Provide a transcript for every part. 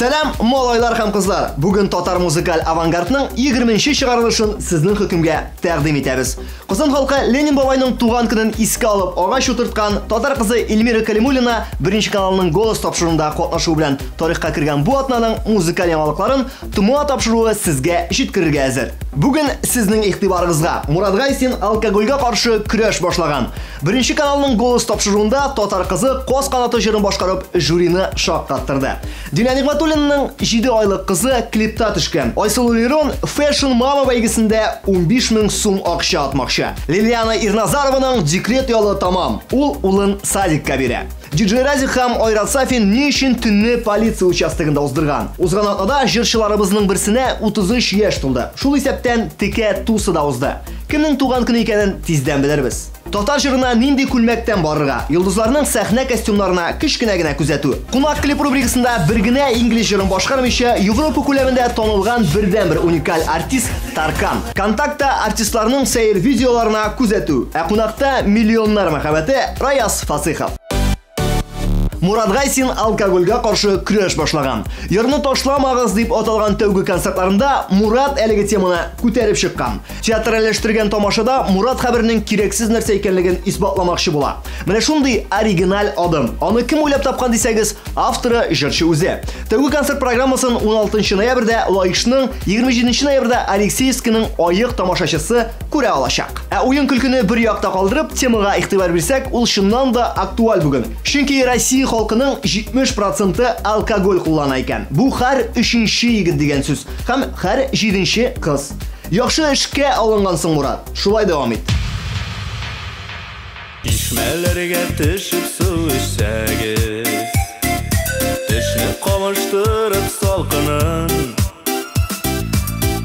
Сәлам, малайлар һәм кызлар! Бүген татар музыкаль авангардның 20нче чыгарылышын сезнең хөкемгә тәкъдим итәбез. Казан халкы Ленин бабайның туган көнен искә алып агач утырткан татар кызы Эльмира Калимуллина Беренче каналның Голос тапшыруында катнашуы белән тарихка кергән бу атнаның музыкаль яңалыкларын ТМОА тапшыруы сезгә җиткерергә әзер. Бүген сезнең игътибарыгызга Мурат Гайсин алкогольгә каршы көрәш башлаган. Беренче каналның Голос тапшыруында татар кызы Каз канаты җырын башкарып жюрины шаккаттырды. Дилә Нигъмәтуллинаның 7 айлык кызы клипта төшкән. Айсылу Лерон Fashion Mama бәйгесендә 15 мең сум акча атмакчы. Лилиана Ирназарованың декрет ялы тамам. Ул улын садикка бирә. Диджей Разик һәм Айрат Сафин ни өчен төнне полиция участогында уздырган? Узган атнада җырчыларыбызның берсенә 33 яшь тулды. Шул исәптән текә тусы да узды. Кемнең туган көне икәнен тиздән белербез. Татар җырына нинди күлмәктән барырга? Йолдызларның сәхнә костюмнарына кечкенә генә күзәтү. Кунак клип рубрикасында бер генә инглиз җырын башкармыйча Европа күләмендә танылган бердәнбер уникаль артист Таркан. Контактта артистларның сәер видеоларына күзәтү. Ә кунакта миллионнар мәхәббәте Раяз Фасыйхов. Мурат Гайсин алкогольгә каршы көрәш башлаган. Йырны ташламагыз дип аталган тәүге концертларында Мурат әлеге теманы күтәреп чыккан. Театральләштергән тамашада Мурат хәбәрнең кирәксез нәрсә икәнлеген исбатламакчы була. Менә шундый оригиналь адым. Аны кем уйлап тапкан дисәгез, авторы җырчы үзе. Тәүге концерт программасын 16 ноябрьдә Лаишның, 27 ноябрьдә Алексеевскийның аек тамашачысы күрә алачак. Ә уен көлкене бер якта калдырып, темага игътибар бирсәк, ул чыннан да актуаль бүген. Чөнки Россия халкының 70% алкоголь куллана икән. Бу һәр 3-нче егет дигән сүз һәм һәр 7-нче кыз. Яхшы эшкә алынгансың, Мурат. Шулай дәвам ит. Чишмәләргә төшеп су эчсәгез, тешне кабыштырып салкынын,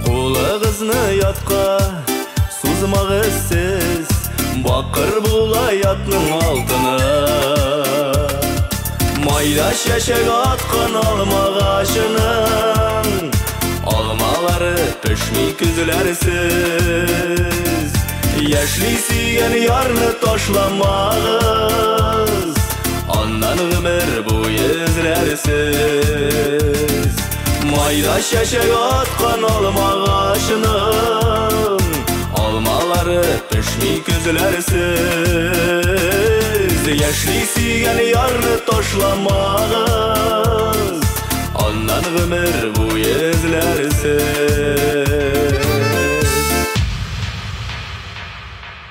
кулыгызны ятка сузмагыз сез, бакыр була ятның алтыны. Майда чәчәк аткан алмагачының алмалары пешми көзләрсез. Яшьли сөйгән ярны ташламагыз, аннан гомер буе эзләрсез. Майда чәчәк аткан алмагачының алмалары пешми көзләрсез. Яшьли сөйгән ярны ташламагыз, аннан гомер буе эзләрсез.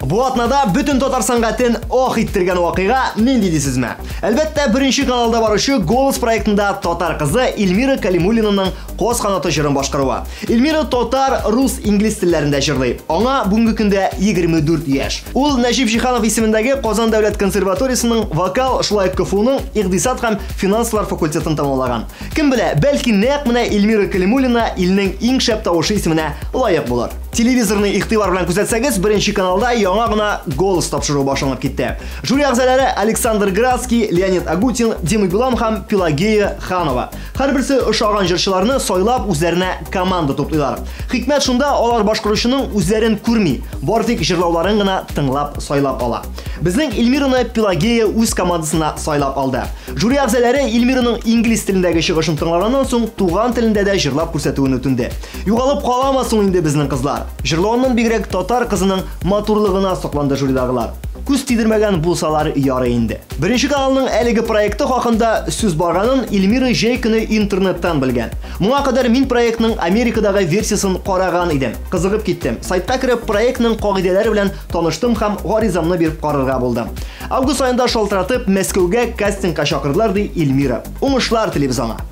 Бу атнада бөтен татар сәнгатен ох иттергән вакыйга нинди дисезме? Әлбәттә, Беренче каналда баручы Голос проектында татар кызы Эльмира Калимуллинаның Каз канаты җырын башкаруы. Эльмира татар, рус, инглиз телләрендә җырлый. Аңа бүгенге көндә 24 яшь. Ул Нәҗип Җиһанов исемендәге Казан дәүләт консерваториясенең вокал, шулай ук КФУның икътисад һәм финанслар факультетын тәмамлаган. Кем белә, бәлки нәкъ менә Эльмира Калимуллина илнең иң шәп тавышы исеменә лаек булыр. Телевизорны игътибар белән күзәтсәгез, Беренче каналда яңа гына Голос тапшыруы башланып китте. Жюри әгъзалары Александр Градский, Леонид Агутин, Дима Билан һәм Пелагея Ханова. Һәрберсе ошаган җырчыларны сайлап үзләренә команда туплыйлар. Хикмәт шунда, алар башкаручының үзләрен күрми, бары тик җырлауларын гына тыңлап сайлап ала. Безнең Эльмираны Пелагея үз командасына сайлап алды. Жюри әгъзалары Эльмираның инглиз телендәге чыгышын тыңлаганнан соң туган телендә дә җырлап күрсәтүен үтенде. Югалып каламасын инде безнең кызлар. Җырлавыннан бигрәк татар кызының матурлыгына сокланды жюридагылар. Күз тидермәгән булсалар ярый инде. Беренче каналның әлеге проекты хакында сүз барганын Эльмира җәй көне интернеттан белгән. Моңа кадәр мин проектның Америкадагы версиясын караган идем. Кызыгып киттем. Сайтка кереп проектның кагыйдәләре белән таныштым һәм гаризамны биреп карарга булдым. Август аенда шалтыратып Мәскәүгә кастингка чакырдылар, ди Эльмира. Уңышлар телибез аңа.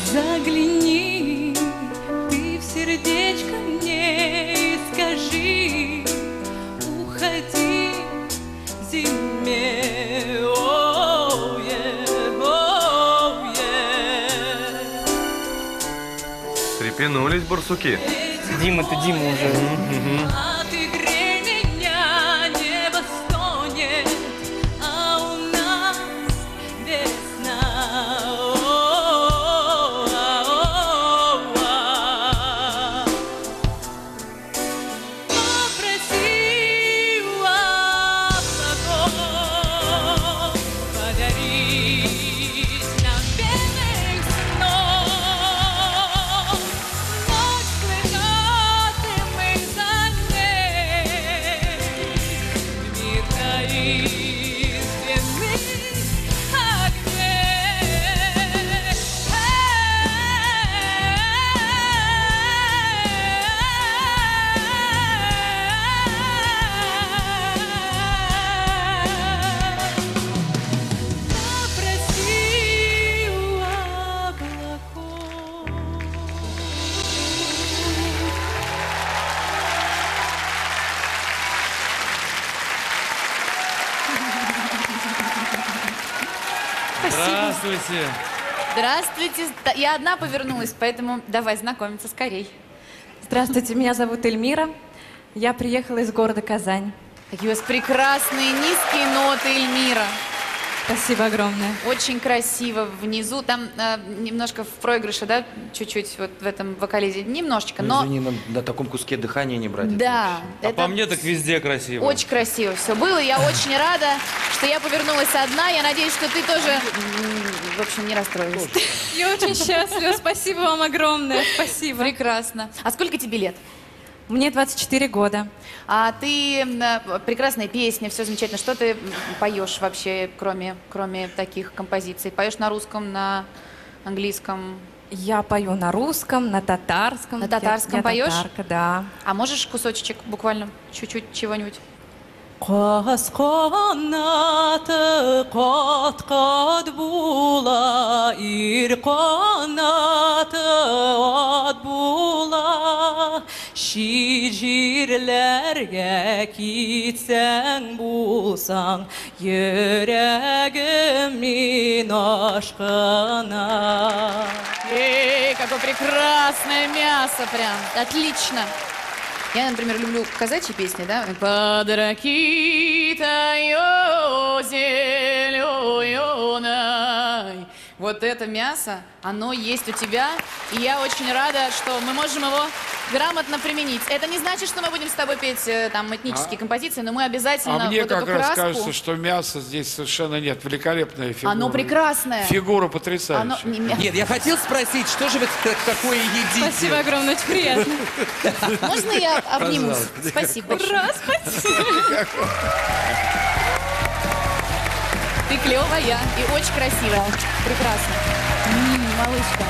Загляни ты в сердечко мне и скажи, уходи зиме. Встрепенулись барсуки. Дима, ты Дима уже. А ты грей меня, небо стонет, а у нас Спасибо. Здравствуйте. Здравствуйте. Я одна повернулась, поэтому давай знакомиться скорей. Здравствуйте, меня зовут Эльмира. Я приехала из города Казань. Какие у вас прекрасные низкие ноты, Эльмира. Спасибо огромное. Очень красиво внизу. Там немножко в проигрыше, да, чуть-чуть вот в этом вокализе. Немножечко, но... Извини, нам на таком куске дыхания не брать. Да. А по мне так везде красиво. Очень красиво все было. Я очень рада, что я повернулась одна. Я надеюсь, что ты тоже, в общем, не расстроилась. Я очень счастлива. Спасибо вам огромное. Спасибо. Прекрасно. А сколько тебе лет? Мне 24 года. А ты прекрасная песня, все замечательно. Что ты поешь вообще, кроме таких композиций? Поешь на русском, на английском? Я пою на русском, на татарском. На татарском я поешь? Татарка, да. А можешь кусочек буквально чуть-чуть чего-нибудь? Каз канаты кат-кат була, ир канаты ат була. Чит җирләргә китсәң булсаң, йөрәгем мин ашкына. Эй, какое прекрасное мясо прям! Отлично! Я, например, люблю казачьи песни, да? Под ракитою зеленой. Вот это мясо, оно есть у тебя, и я очень рада, что мы можем его грамотно применить. Это не значит, что мы будем с тобой петь там этнические композиции, но мы обязательно А мне вот как эту раз краску... кажется, что мяса здесь совершенно нет. Великолепная фигура. Оно прекрасное. Фигура потрясающая. Оно... Нет, я хотел спросить, что же вы такое едите? Спасибо огромное, очень приятно. Можно я обнимусь? Спасибо. Ура, спасибо. Ты клевая и очень красивая. Прекрасно. Малышка.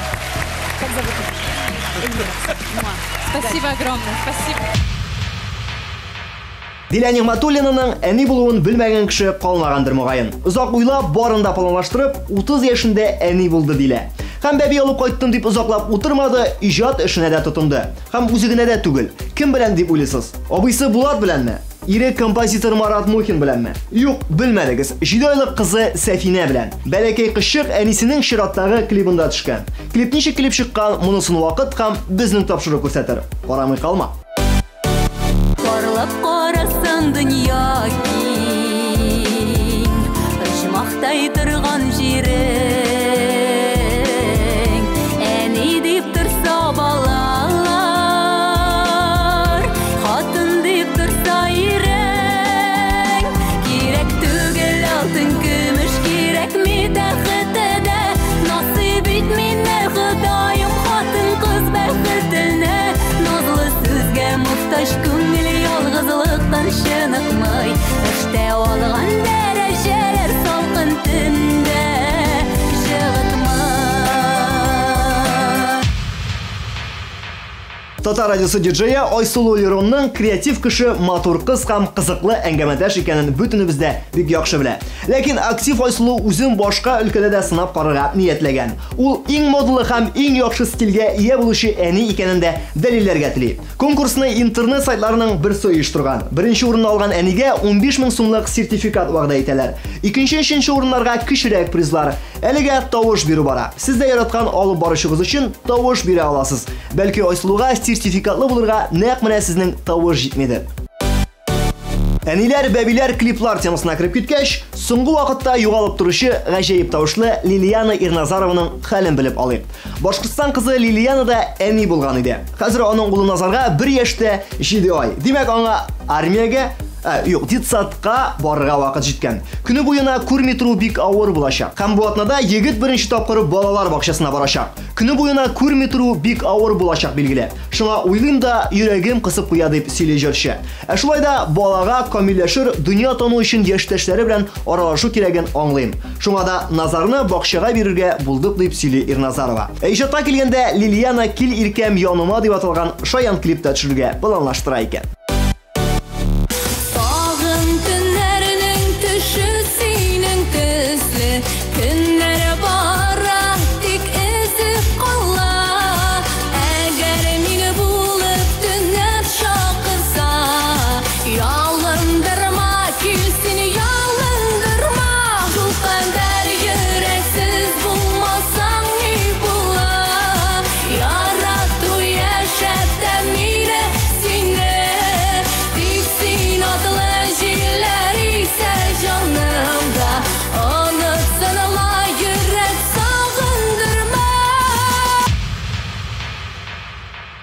Как зовут тебя? Эльмира. Спасибо огромное. Спасибо. Дилә Нигъмәтуллинаның әни булуын белмәгән кеше калмагандыр мөгаен. Озак уйлап, барын да планлаштырып, 30 яшендә әни булды Дилә. Һәм бәби алып кайттым дип озаклап утырмады, иҗат эшенә дә тотынды. Һәм үзе генә дә түгел. Кем белән дип уйлыйсыз? Абыйсы Булат беләнме? Ире композитор Марат Мухин беләнме? Юк, белмәдегез. 7 айлык кызы Сәфинә белән. Бәләкәй кызчык әнисенең чираттагы клибында төшкән. Клип ничек килеп чыккан, монысын вакыт һәм безнең тапшыру күрсәтер. Карамый калма. Парлап карасаң дөнья киң, оҗмахтай торган җирең. Әни дип торса балалар, хатын дип торса ирең. Кирәк түгел алтын көмеш, кирәкми тәхете дә. Насыйп ит мине, Ходаем, хатын-кыз бәхетенә. Назлы сүзгә мохтаҗ күңел ялгызлыктан чыныкмый. Эштә алган дәрәҗәләр салкын төндә җылытмый. Татар радиосы диджея Айсылу Леронның креатив кеше, матур кыз һәм кызыклы әңгәмәдәш икәнен бөтенебез дә бик яхшы белә. Ләкин актив Айсылу үзен башка өлкәдә дә сынап карарга ниятләгән. Ул иң модалы һәм иң яхшы стильгә ия булучы әни икәнен дә дәлилләргә тели. Конкурсны интернет сайтларының берсе оештырган. Беренче урынны алган әнигә 15 мең сумлык сертификат вәгъдә итәләр. Икенче, өченче урыннарга кечерәк призлар. Әлегә тавыш бирү бара. Сез дә яраткан алып баручыгыз өчен тавыш бирә аласыз. Бәлки Айсылуга сертификатлы булырга нәкъ менә сезнең тавыш җитмидер. Әниләр, бәбиләр клиплар темасына кереп киткәч, соңгы вакытта югалып торучы гаҗәеп тавышлы Лилиана Ирназарованың хәлен белеп алыйк. Башкортстан кызы Лилиана да әни булган иде. Хәзер аның улы Назарга 1 яшьтә 7 ай. Димәк, аңа армиягә, юк, детсадка барырга вакыт җиткән. Көне буена күрми тору бик авыр булачак. Һәм бу атнада егет беренче тапкыр балалар бакчасына барачак. Көне буена күрми тору бик авыр булачак, билгеле. Шуңа уйлыйм да, йөрәгем кысып куя дип сөйли җырчы. Ә шулай да балага камилләшер, дөнья тану өчен яшьтәшләре белән аралашу кирәген аңлыйм. Шуңа да Назарны бакчага бирергә булдык дип сөйли Ирназарова. Ә иҗатка килгәндә Лилиана Кил иркәм яныма дип аталган шаян клипта төшерергә планлаштыра икән. Көннәр бара, тик эзеп кала. Әгәр мине булып төннәр чакырса, ялындырма, килсен, ялындырма. Шулкадәр йөрәк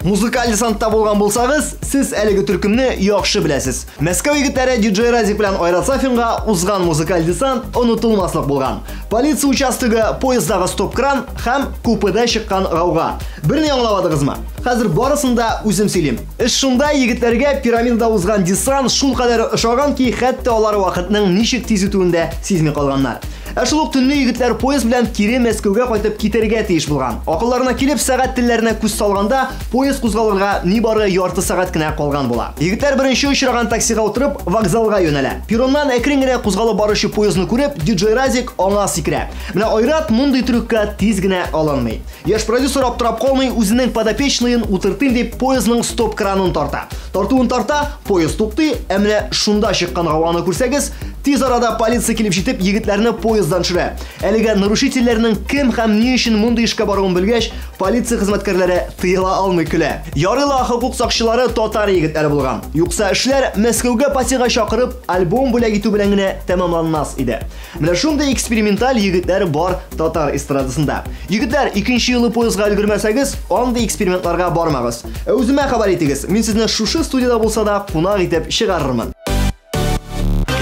Музыкаль десантта булган булсагыз, сез әлеге төркемне яхшы беләсез. Мәскәү егетләре DJ Разик белән Айрат Сафинга узган музыкаль десант онытылмаслык булган. Полиция участогы, поезддагы стоп-кран һәм купеда чыккан гауга. Берни аңламадыгызмы? Хәзер барысын да үзем сөйлим. Эш шунда, егетләргә пирамидада узган десант шулкадәр ошаган ки, хәтта алар вакытның ничек тиз үтүен дә сизми калганнар. Ә шул ук төнне егетләр поезд белән кире Мәскәүгә кайтып китәргә тиеш булган. Акылларына килеп, сәгать телләренә күз салганда, поезд кузгалырга нибары ярты сәгать кенә калган була. Егетләр беренче очраган таксига утырып, вокзалга юнәлә. Перроннан әкрен генә кузгалып баручы поездны күреп, DJ Разик аңа сикерә. Менә Айрат мондый трюкка тиз генә алынмый. Яшь продюсер аптырап калмый, үзенең подопечныйын утыртыйм дип поездның стоп-кранын тарта. Тартуын тарта, поезд туктый, ә менә шунда чыккан гауганы күрсәгез, тиз арада полиция килеп җитеп, егетләрне поезддан төшерә. Әлегә нарушительләрнең кем һәм ни өчен мондый эшкә баруын белгәч, полиция хезмәткәрләре тыела алмый көлә. Ярый ла хокук сакчылары татар егетләре булган. Юкса эшләр Мәскәүгә патига чакырып, альбом бүләк итү белән генә тәмамланмас иде. Менә шундый эксперименталь егетләр бар татар эстрадасында. Егетләр, икенче юлы поездга өлгермәсәгез, андый экспериментларга бармагыз. Ә үземә хәбәр итегез, мин сезне шушы студияда булса да кунак итеп чыгарырмын.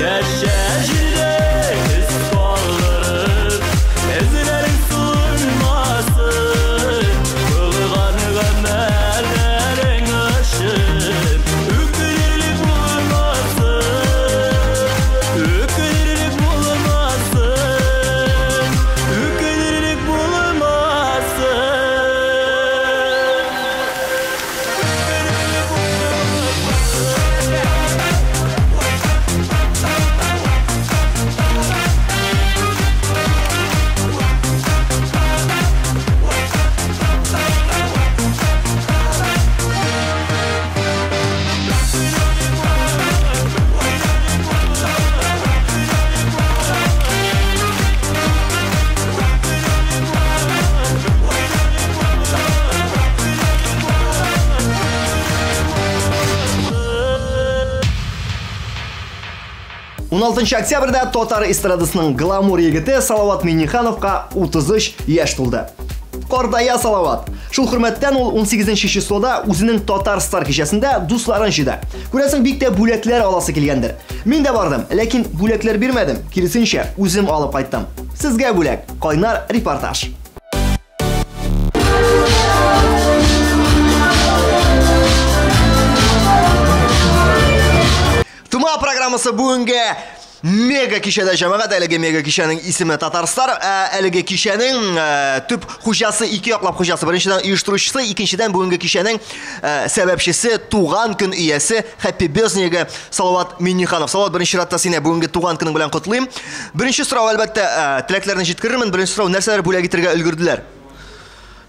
Яшә җирдә эз калдырып, эзләрең суынмасын. Кылган гамәлләрең өчен үкенерлек булмасын. Үкенерлек булмасын. Үкенерлек булмасын. Уналтынчы октябрьдә татар эстрадасының гламур егете Салават Миңнехановка 33 яшь тулды. Картая Салават. Шул хөрмәттән ул 18 числода үзенең Татар Стар кичәсендә дусларын җыйды. Күрәсең, бик тә бүләкләр аласы килгәндер. Мин дә бардым, ләкин бүләкләр бирмәдем. Киресенчә, үзем алып кайттым. Сезгә бүләк. Кайнар репортаж. Тума программасы бүгенге мега кичәдә, җәмәгать. Әлеге мега кичәнең исеме Татарстар. Әлеге кичәнең төп хуҗасы, ике яклап хуҗасы. Беренчедән оештыручысы, икенчедән бүгенге кичәнең сәбәпчесе, туган көн иясе, Happy Birthday Салават Миңнеханов. Салават, беренче чиратта сине бүгенге туган көнең белән котлыйм. Беренче сорау, әлбәттә, теләкләрне җиткерермен. Беренче сорау, нәрсәләр бүләк итәргә өлгерделәр?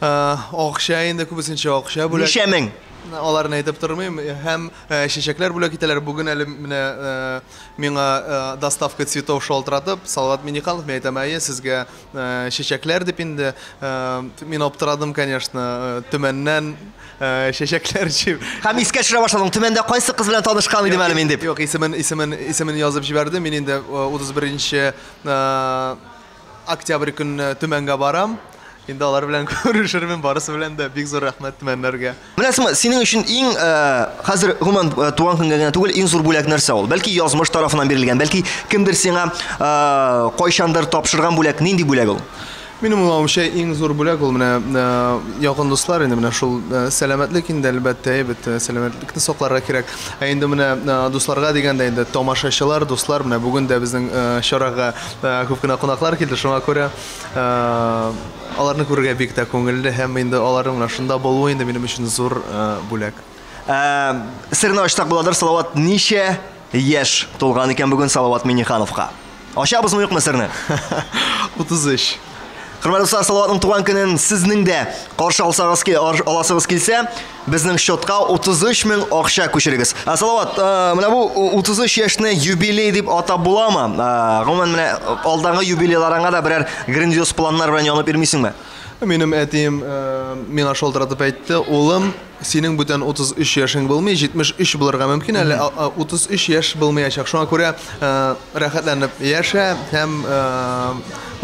Акча инде, күбесенчә акча бүләк. Ничә мең? Аларны әйтеп тормыйм. Һәм чәчәкләр бүләк итәләр. Бүген әле менә миңа доставка цветов шалтыратып, Салават Миңнеханов, мин әйтәм, әйе, сезгә чәчәкләр дип инде. Мин аптырадым, конечно, Төмәннән чәчәкләр җыеп. Һәм искә төшерә башладың, Төмәндә кайсы кыз белән танышкан идем әле мин дип. Юк, исемен язып җибәрде. Мин инде 31 октябрь көнне Төмәнгә барам. Инде алар белән күрешермен, барысы белән дә бик зур рәхмәт Төмәннәргә. Беләсеңме, синең өчен иң хәзер гомумән туган көнгә генә түгел, иң зур бүләк нәрсә ул? Бәлки язмыш тарафыннан бирелгән, бәлки кемдер сиңа кайчандыр тапшырган бүләк, нинди бүләк ул? Минем уйлавымча, иң зур бүләк ул менә якын дуслар, инде менә шул сәламәтлек инде, әлбәттә, әйбәт, сәламәтлекне сакларга кирәк. Ә инде менә дусларга дигәндә инде тамашачылар, дуслар, менә бүген дә безнең чарага күп кенә кунаклар килде, шуңа күрә аларны күрергә бик тә күңелле һәм инде аларның менә шунда булуы инде минем өчен зур бүләк. Серне ачсак буладыр, Салават, ничә яшь тулган икән бүген Салават Миңнехановка? Ачабызмы, юкмы серне? 33. Хөрмәтле дуслар, Салаватның туган көнен сезнең дә каршы аласыгыз килсә, безнең счетка 33 мең акча күчерегез. Салават, менә бу 33 яшьне юбилей дип атап буламы? Гомумән, менә алдагы юбилейларыңа да берәр грандиоз планнар белән янып йөрмисеңме? Минем әтием миңа шалтыратып әйтте, улым, синең бүтән 33 яшең булмый, 73 булырга мөмкин, әле 33 яшь булмаячак. Шуңа күрә рәхәтләнеп яшә һәм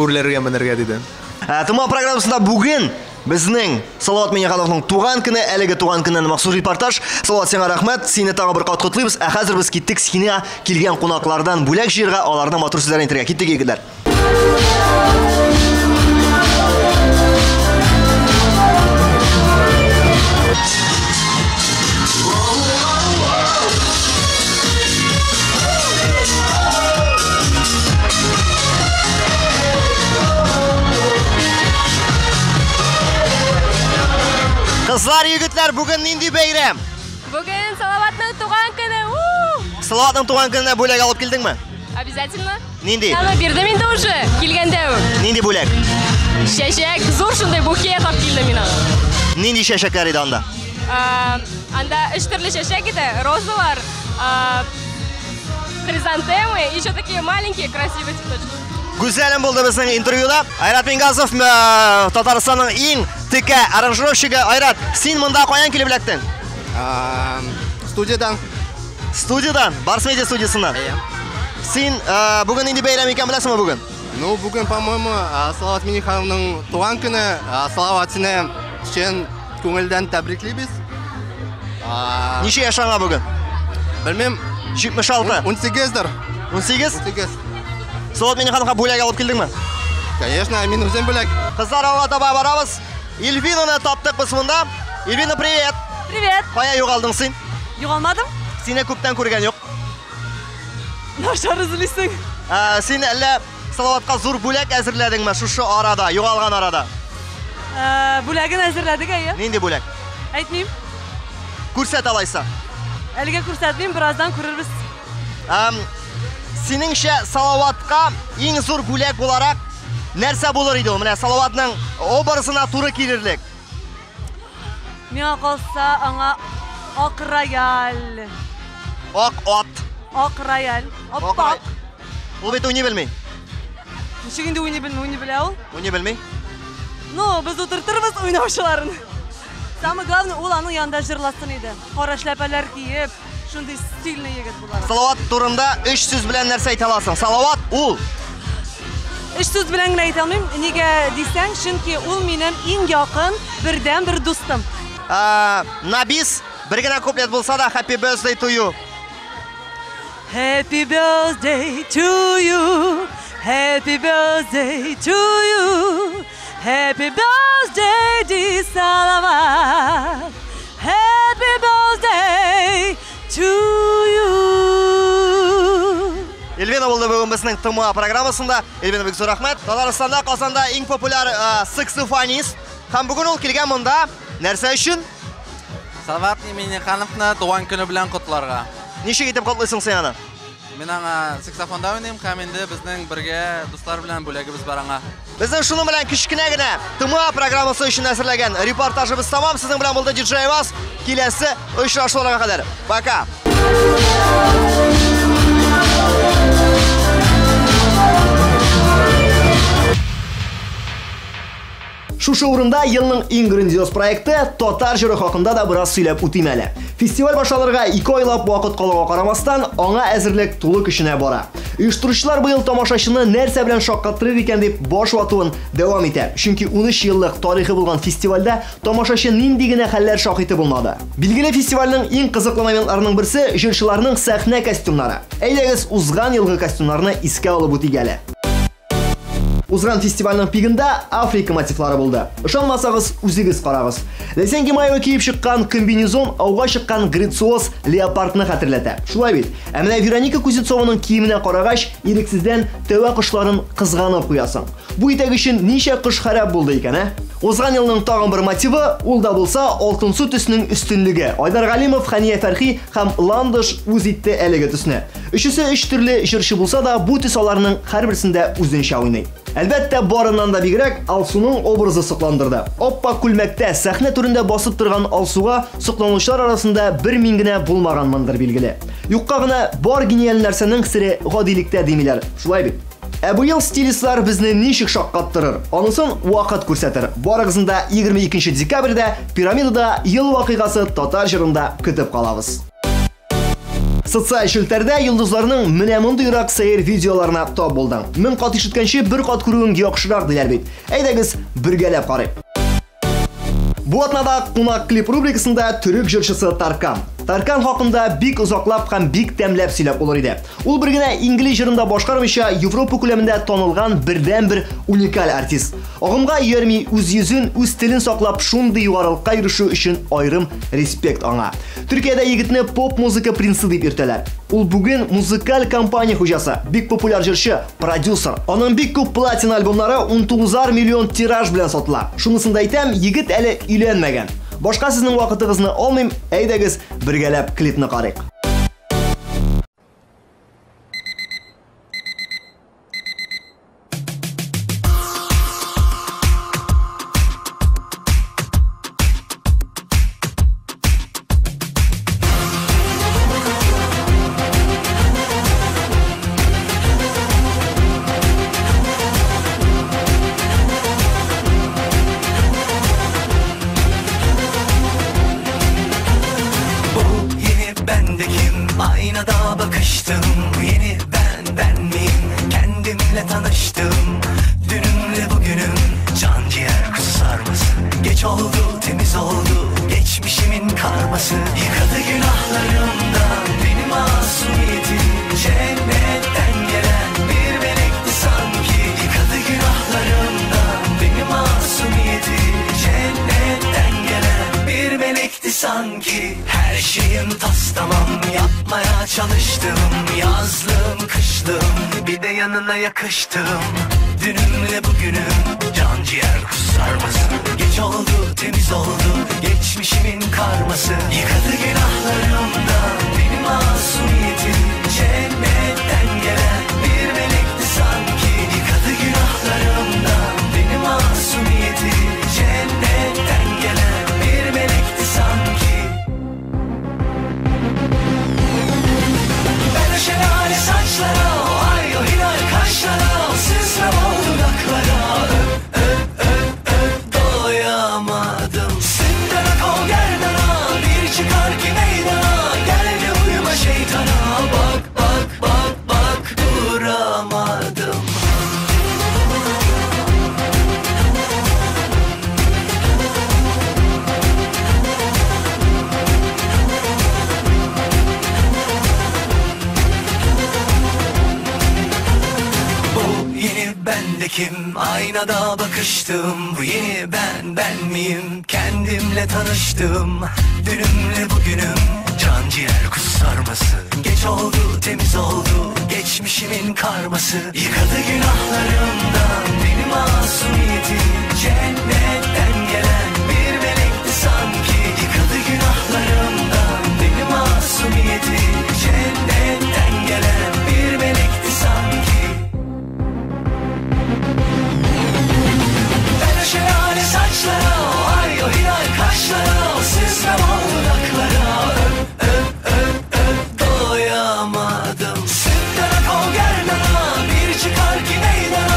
үрләргә менергә, диде. Туман программасында бүген Безнең Салават Миңнехановның туган көне, әлеге туган көннән махсус репортаж. Салават, сиңа рәхмәт, сине тагы бер кат котлыйбыз. Ә хәзер без киттек сиңа килгән кунаклардан бүләк җыярга, аларның матур сүзләрен әйтергә. Киттек, егетләр. Кызлар, егетләр, бүген нинди бәйрәм? Бүген Салаватның туган көне. Салаватның туган көненә бүләк алып килдеңме? Обязательно. Нинди? Аны бирдем инде уже, килгәндә үк. Нинди бүләк? Чәчәк, зур шундый букет алып килдем мин аңа. Нинди чәчәкләр иде анда? Анда өч төрле чәчәк иде, розалар, хризантемы, еще такие маленькие красивые цветочки. Гүзәлем булды безнең интервьюда. Айрат Мингазов, Татарстанның иң текә аранжировщигы. Айрат, син монда каян килеп эләктең? Студиядан. Студиядан? Барс Медиа студиясеннән? Син бүген нинди бәйрәм икән беләсеңме бүген? Ну, бүген, по-моему, Салават Миңнехановның туган көне. Салават, сине чын күңелдән тәбриклибез. Ничә яшь аңа бүген? Белмим. 76. 18-дер. 18? 18. Салават Миңнехановка бүләк алып килдеңме? Конечно, мин үзем бүләк. Кызлар, алга таба барабыз. Эльвинаны таптык без монда. Эльвина, привет. Привет. Кая югалдың син? Югалмадым. Сине күптән күргән юк. Начар эзлисең. Син әллә Салаватка зур бүләк әзерләдеңме шушы арада, югалган арада? Бүләген әзерләдек, әйе. Нинди бүләк? Әйтмим. Күрсәт алайса. Әлегә күрсәтмим, бераздан күрербез. Синеңчә Салаватка иң зур бүләк буларак нәрсә булыр иде ул? Менә Салаватның образына туры килерлек. Миңа калса, аңа ак рояль. Ак ат. Ак рояль. Аппак. Ул бит уйный белми. Ничек инде уйный белми, уйный белә ул? Уйный белми. Ну, без утыртырбыз уйнаучыларын. Самое главное, ул аның янында җырласын иде. Кара шляпалар киеп, шундый стильный егет буларак. Салават турында өч сүз белән нәрсә әйтә аласың? Салават ул. Өч сүз белән генә әйтә алмыйм. Нигә дисәң, чөнки ул минем иң якын, бердән-бер дустым. Набис, бер генә куплет булса да, happy birthday to you. Happy birthday to you. Happy birthday to you. Happy birthday, dear Salavat. Happy birthday to you. Эльвина булды бүген безнең ТМА программасында. Эльвина, бик зур рәхмәт. Татарстанда, Казанда иң популяр саксофонист. Һәм бүген ул килгән монда нәрсә өчен? Салават Миңнехановны туган көне белән котларга. Ничек итеп котлыйсың син аны? Мин аңа саксофонда уйныйм һәм инде безнең бергә дуслар белән бүләгебез бар аңа. Безнең шуның белән кечкенә генә ТМА программасы өчен әзерләгән репортажыбыз тамам. Сезнең белән булды диджей Айваз. Киләсе очрашуларга кадәр. Пока. Шушы урында елның иң грандиоз проекты Татар җыры хакында да бераз сөйләп үтим әле. Фестиваль башланырга 2 айлап вакыт калуга карамастан, аңа әзерлек тулы көченә бара. Оештыручылар быел тамашачыны нәрсә белән шаккатырыр икән дип баш ватуын дәвам итә. Чөнки 13 еллык тарихы булган фестивальдә тамашачы нинди генә хәлләр шаһиты булмады. Билгеле, фестивальнең иң кызыклы моментларының берсе җырчыларның сәхнә костюмнары. Әйдәгез, узган елгы костюмнарны искә алып үтик әле. Узган фестивальнең пигында Африка мотивлары булды. Ышанмасагыз, үзегез карагыз. Ләйсән Гимаева киеп чыккан комбинезон ауга чыккан грациоз леопардны хәтерләтә. Шулай бит. Ә менә Вероника Кузнецованың киеменә карагач, ирексездән тәвә кошларын кызганып куясың. Бу итәк өчен ничә кош харап булды икән, ә? Узган елның тагын бер мотивы, ул да булса алтынсу төснең өстенлеге. Айдар Галимов, Хәния Фәрхи һәм Ландыш үз итте әлеге төсне. Өчесе өч төрле җырчы булса да, бу төс аларның һәрберсендә үзенчә уйный. Әлбәттә, барыннан да бигрәк Алсуның образы сокландырды. Аппак күлмәктә сәхнә түрендә басып торган Алсуга сокланучылар арасында бер мин генә булмаганмындыр билгеле. Юкка гына бар гениаль нәрсәнең сере гадилектә димиләр. Шулай бит. Ә быел стилистлар безне ничек шаккаттырыр? Анысын вакыт күрсәтер. Барыгызны да 22 декабрьдә Пирамидада ел вакыйгасы Татар җырында көтеп калабыз. Социаль челтәрдә йолдызларның менә мондыйрак сәер видеоларына тап булдым. 1000 кат ишеткәнче бер кат күрүең яхшырак диләр бит. Әйдәгез, бергәләп карыйк. Бу атнада кунак клип рубрикасында төрек җырчысы Таркан. Таркан хакында бик озаклап һәм бик тәмләп сөйләп булыр иде. Ул бер генә инглиз җырын да башкармыйча Европа күләмендә танылган бердәнбер уникаль артист. Агымга иярми, үз йөзен, үз телен саклап шундый югарылыкка ирешү өчен аерым респект аңа. Төркиядә егетне поп-музыка принцы дип йөртәләр. Ул бүген музыкаль компания хуҗасы, бик популяр җырчы, продюсер. Аның бик күп платина альбомнары 19 миллион тираж белән сатыла. Шунысын да әйтәм, егет әле өйләнмәгән. Башка сезнең вакытыгызны алмыйм, әйдәгез, бергәләп клипны карыйк. Aynada bakıştım, bu yeni ben, ben miyim? Kendimle tanıştım, dünümle bugünüm. Can ciğer kuzu sarması, geç oldu temiz oldu geçmişimin karması. Yıkadı günahlarımdan benim masumiyetim. Cennetten gelen bir melekti sanki. Yıkadı günahlarımdan benim masumiyetim. Cennetten gelen bir melekti sanki. Her şeyim tas tamam, yapmaya çalıştım. Yazlığım kışlığım, bir de yanına yakıştım. Dünümle bugünüm, can ciğer kuzu sarması. Geç oldu temiz oldu geçmişimin karması. Yıkadı günahlarımdan benim masumiyetim. Cennetten gelen bir melekti sanki. Yıkadı günahlarımdan benim masumiyetim. Cennetten gelen bir melekti sanki. Ben o şelale saçlara, o ay o hilal kaşlara, o süzme bol dudaklara öp öp öp öp doyamadım. Sütten ak o gerdana, bir çıkar ki meydana, gel de uyuma şeytana, bak bak bak bak duramadım. Ben de kim? Aynada bakıştım. Bu yeni ben, ben miyim? Kendimle tanıştım. Dünümle bugünüm, can ciğer kuzu sarması. Geç oldu temiz oldu geçmişimin karması. Yıkadı günahlarımdan benim masumiyetim. Cennetten gelen bir melekti sanki. Yıkadı günahlarımdan benim masumiyetim. Cennetten gelen bir melekti sanki. Ben o şelale saçlara, o ay o hilal kaşlara, o süzme bol dudaklara öp öp öp öp doyamadım. Sütten ak o gerdana, bir çıkar ki meydana,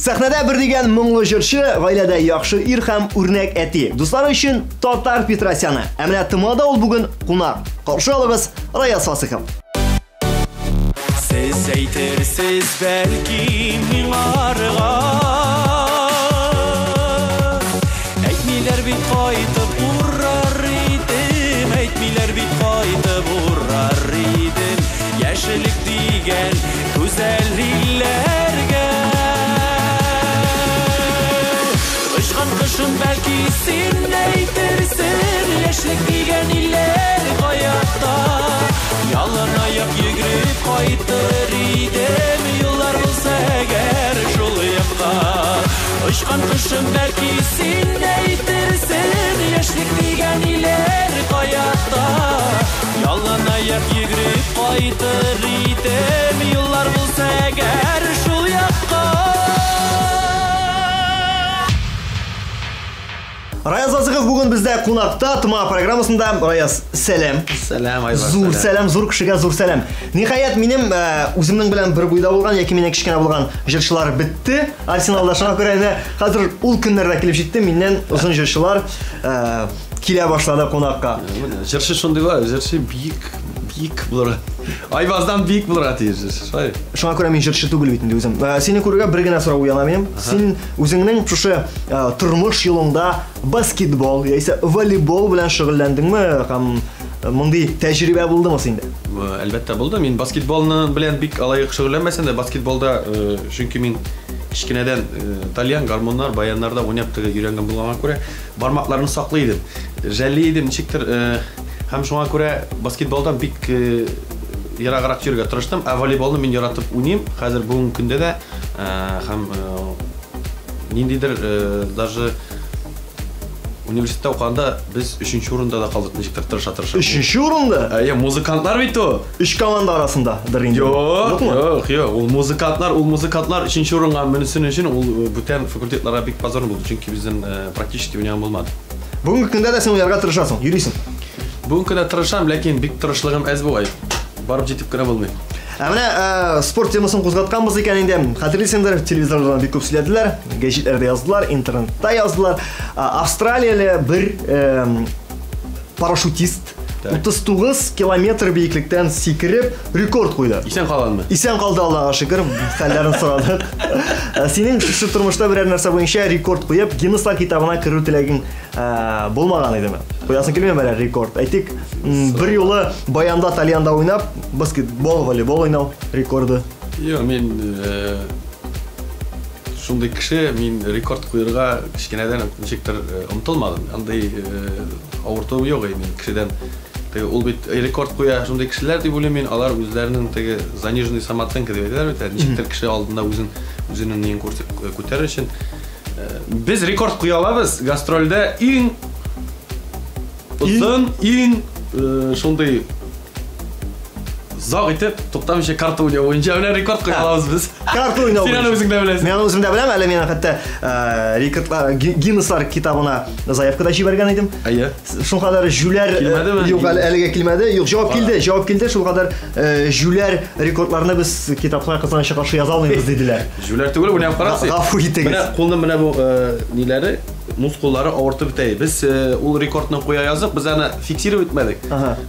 Сәхнәдә бер дигән моңлы җырчы, гаиләдә яхшы ир һәм үрнәк әти. Дуслары өчен Татар Петросяны. Ә менә ТМАда ул бүген кунак. Каршы алыгыз Раяз Фасыхов. Сез әйтерсез бәлки миңарга Әйтмиләр бит кайтып урар идем Әйтмиләр бит кайтып урар идем Яшелек дигән гүзәл илләргә Очкан кошым бәлки син әйтерсең Яшьлек дигән илләр каякта Ялан аяк йөгереп кайтыр идем Юллар булса әгәр шул якка Очкан кошым бәлки син әйтерсең Яшьлек дигән илләр каякта Ялан аяк йөгереп кайтыр идем Юллар булса әгәр шул якка. Раяз Фасыхов бүген бездә кунакта ТМА программасында. Раяз, сәлам. Сәлам, Айвар. Зур сәлам, зур кешегә зур сәлам. Ниһаять, минем үземнең белән бер буйда булган яки миннән кечкенә булган җырчылар бетте. Арсеналда шуңа күрә менә хәзер ул көннәр дә килеп җитте. Миннән озын җырчылар килә башлады кунакка. Җырчы шундый була, җырчы биек, биек булырга. Айваздан биек булырга тиеш җырчы, шулай. Шуңа күрә мин җырчы түгел бит инде үзем. Сине күрүгә бер генә сорау уяна минем. Син үзеңнең шушы тормыш юлыңда баскетбол яисә волейбол белән шөгыльләндеңме һәм мондый тәҗрибә булдымы синдә? Әлбәттә булды. Мин баскетболны белән бик алай ук шөгыльләнмәсәм дә, баскетболда, чөнки мин кечкенәдән тальян, гармуннар, баяннарда уйнап теге өйрәнгән булганга күрә, бармакларны саклый идем. Жәлли идем ничектер, һәм шуңа күрә баскетболдан бик ераграк йөрергә тырыштым. Ә волейболны мин яратып уйныйм. Хәзер бүгенге көндә дә һәм ниндидер даже университетта укыганда без өченче урында да калдык, ничектер тырыша-тырыша. Өченче урында? Әйе, музыкантлар бит ул. Өч команда арасындадыр инде. Юк, юк, юк. Ул музыкантлар, ул музыкантлар өченче урынга менсен өчен ул бүтән факультетларга бик позорно булды, чөнки безнең практически уйнаган булмады. Бүгенге көндә дә син уйнарга тырышасың, йөрисең. Бүгенге көндә тырышам, ләкин бик тырышлыгым әз бугай. Барып җитеп кенә булмый. Ә менә спорт темасын кузгатканбыз икән инде, хәтерлисеңдер, телевизордан бик күп сөйләделәр, гәҗитләрдә яздылар, интернетта яздылар. Австралияле бер парашютист 39 километр биеклектән сикереп рекорд куйды. Исән калганмы? Исән калды, Аллага шөкер, хәлләрен сорадык. Синең шушы тормышта берәр нәрсә буенча рекорд куеп, Гиннесслар китабына керү теләгең булмаган идеме? Куясың килмиме берәр рекорд? Әйтик, бер юлы баянда, тальянда уйнап, баскетбол, волейбол уйнау рекорды. Юк, мин шундый кеше, мин рекорд куерга кечкенәдән үк ничектер омтылмадым. Андый авыртуым юк, мин кешедән теге ул бит рекорд куя шундый кешеләр дип уйлыйм мин, алар үзләренең теге заниженный самооценка дип әйтәләр бит, ничектер кеше алдында үзен үзенең неен күтәрер өчен. Без рекорд куя алабыз гастрольдә иң озын, иң шундый зак итеп туктамыйча карта уйнау буенча менә рекорд куя алабыз без. Карта уйнау. Син аны үзең дә беләсең. Мин аны үзем дә беләм, әле мин хәтта рекордлар Гиннесслар китабына заявка да җибәргән идем. Әйе. Шулкадәр җүләр килмәдеме? Юк, әле әлегә килмәде. Юк, җавап килде, җавап килде. Шулкадәр җүләр рекордларны без китапка кызганычка каршы яза алмыйбыз диделәр. Җүләр түгел, уйнап карасың. Гафу итегез. Менә кулның менә бу ниләре, мускуллары авыртып бетә. Без ул рекордны куя яздык, без аны фиксировать итмәдек.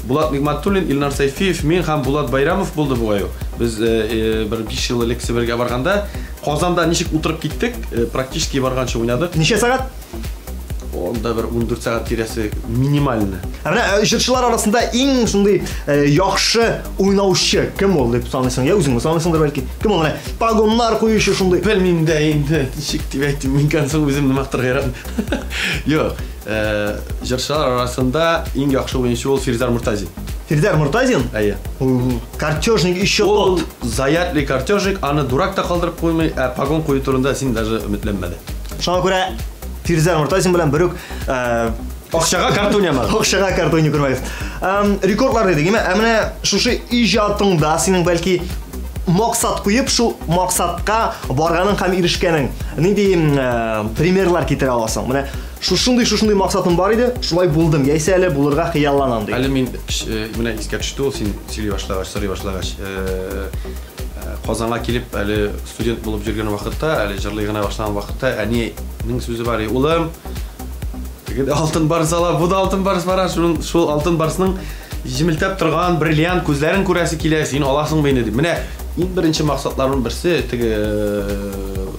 Булат Нигматуллин, Илнар Сәйфиев, мин һәм Булат Байрамов булды бугай ул. Без бер 5 ел элек Себергә барганда, Казанда ничек утырып киттек, практически барганчы уйнадык. Ничә сәгать? Анда бер 14 сәгать тирәсе минимально. Ә менә җырчылар арасында иң шундый яхшы уйнаучы кем ул дип саныйсың? Я үзеңме саныйсыңдыр бәлки? Кем ул менә погоннар куючы шундый? Белмим дә инде, ничек дип әйтим, мин концерт үземне мактарга яратмыйм. Юк, җырчылар арасында иң яхшы уенчы ул Фирзәр Муртазин. Фирзәр Муртазин? Әйе. Ул картежник еще тот. Ул заядлый картежник, аны дурак та калдырып куймый, ә погон кую турында син даже өметләнмә дә. Шуңа күрә Фирзәр Муртазин белән бер үк Акчага карта уйнамагыз. Акчага карта уйный күрмәгез. Рекордлар дидек, әмма ә менә шушы иҗатыңда синең бәлки максат куеп, шул максатка барганың һәм ирешкәнең нинди примерлар китерә аласың? Менә шушындый шушындый максатым бар иде, шулай булдым, яисә әле булырга хыялланам ди. Әле мин менә искә төште ул, син сөйли башлагач, сорый башлагач. Казанга килеп, әле студент булып йөргән вакытта, әле җырлый гына башлаган вакытта, әнинең сүзе бар, улым, теге дә алтын барс ала, бу да алтын барс бара, шул алтын барсның җемелтәп торган бриллиант күзләрен күрәсе килә, син аласыңмы инде дип. Менә иң беренче максатларым берсе, теге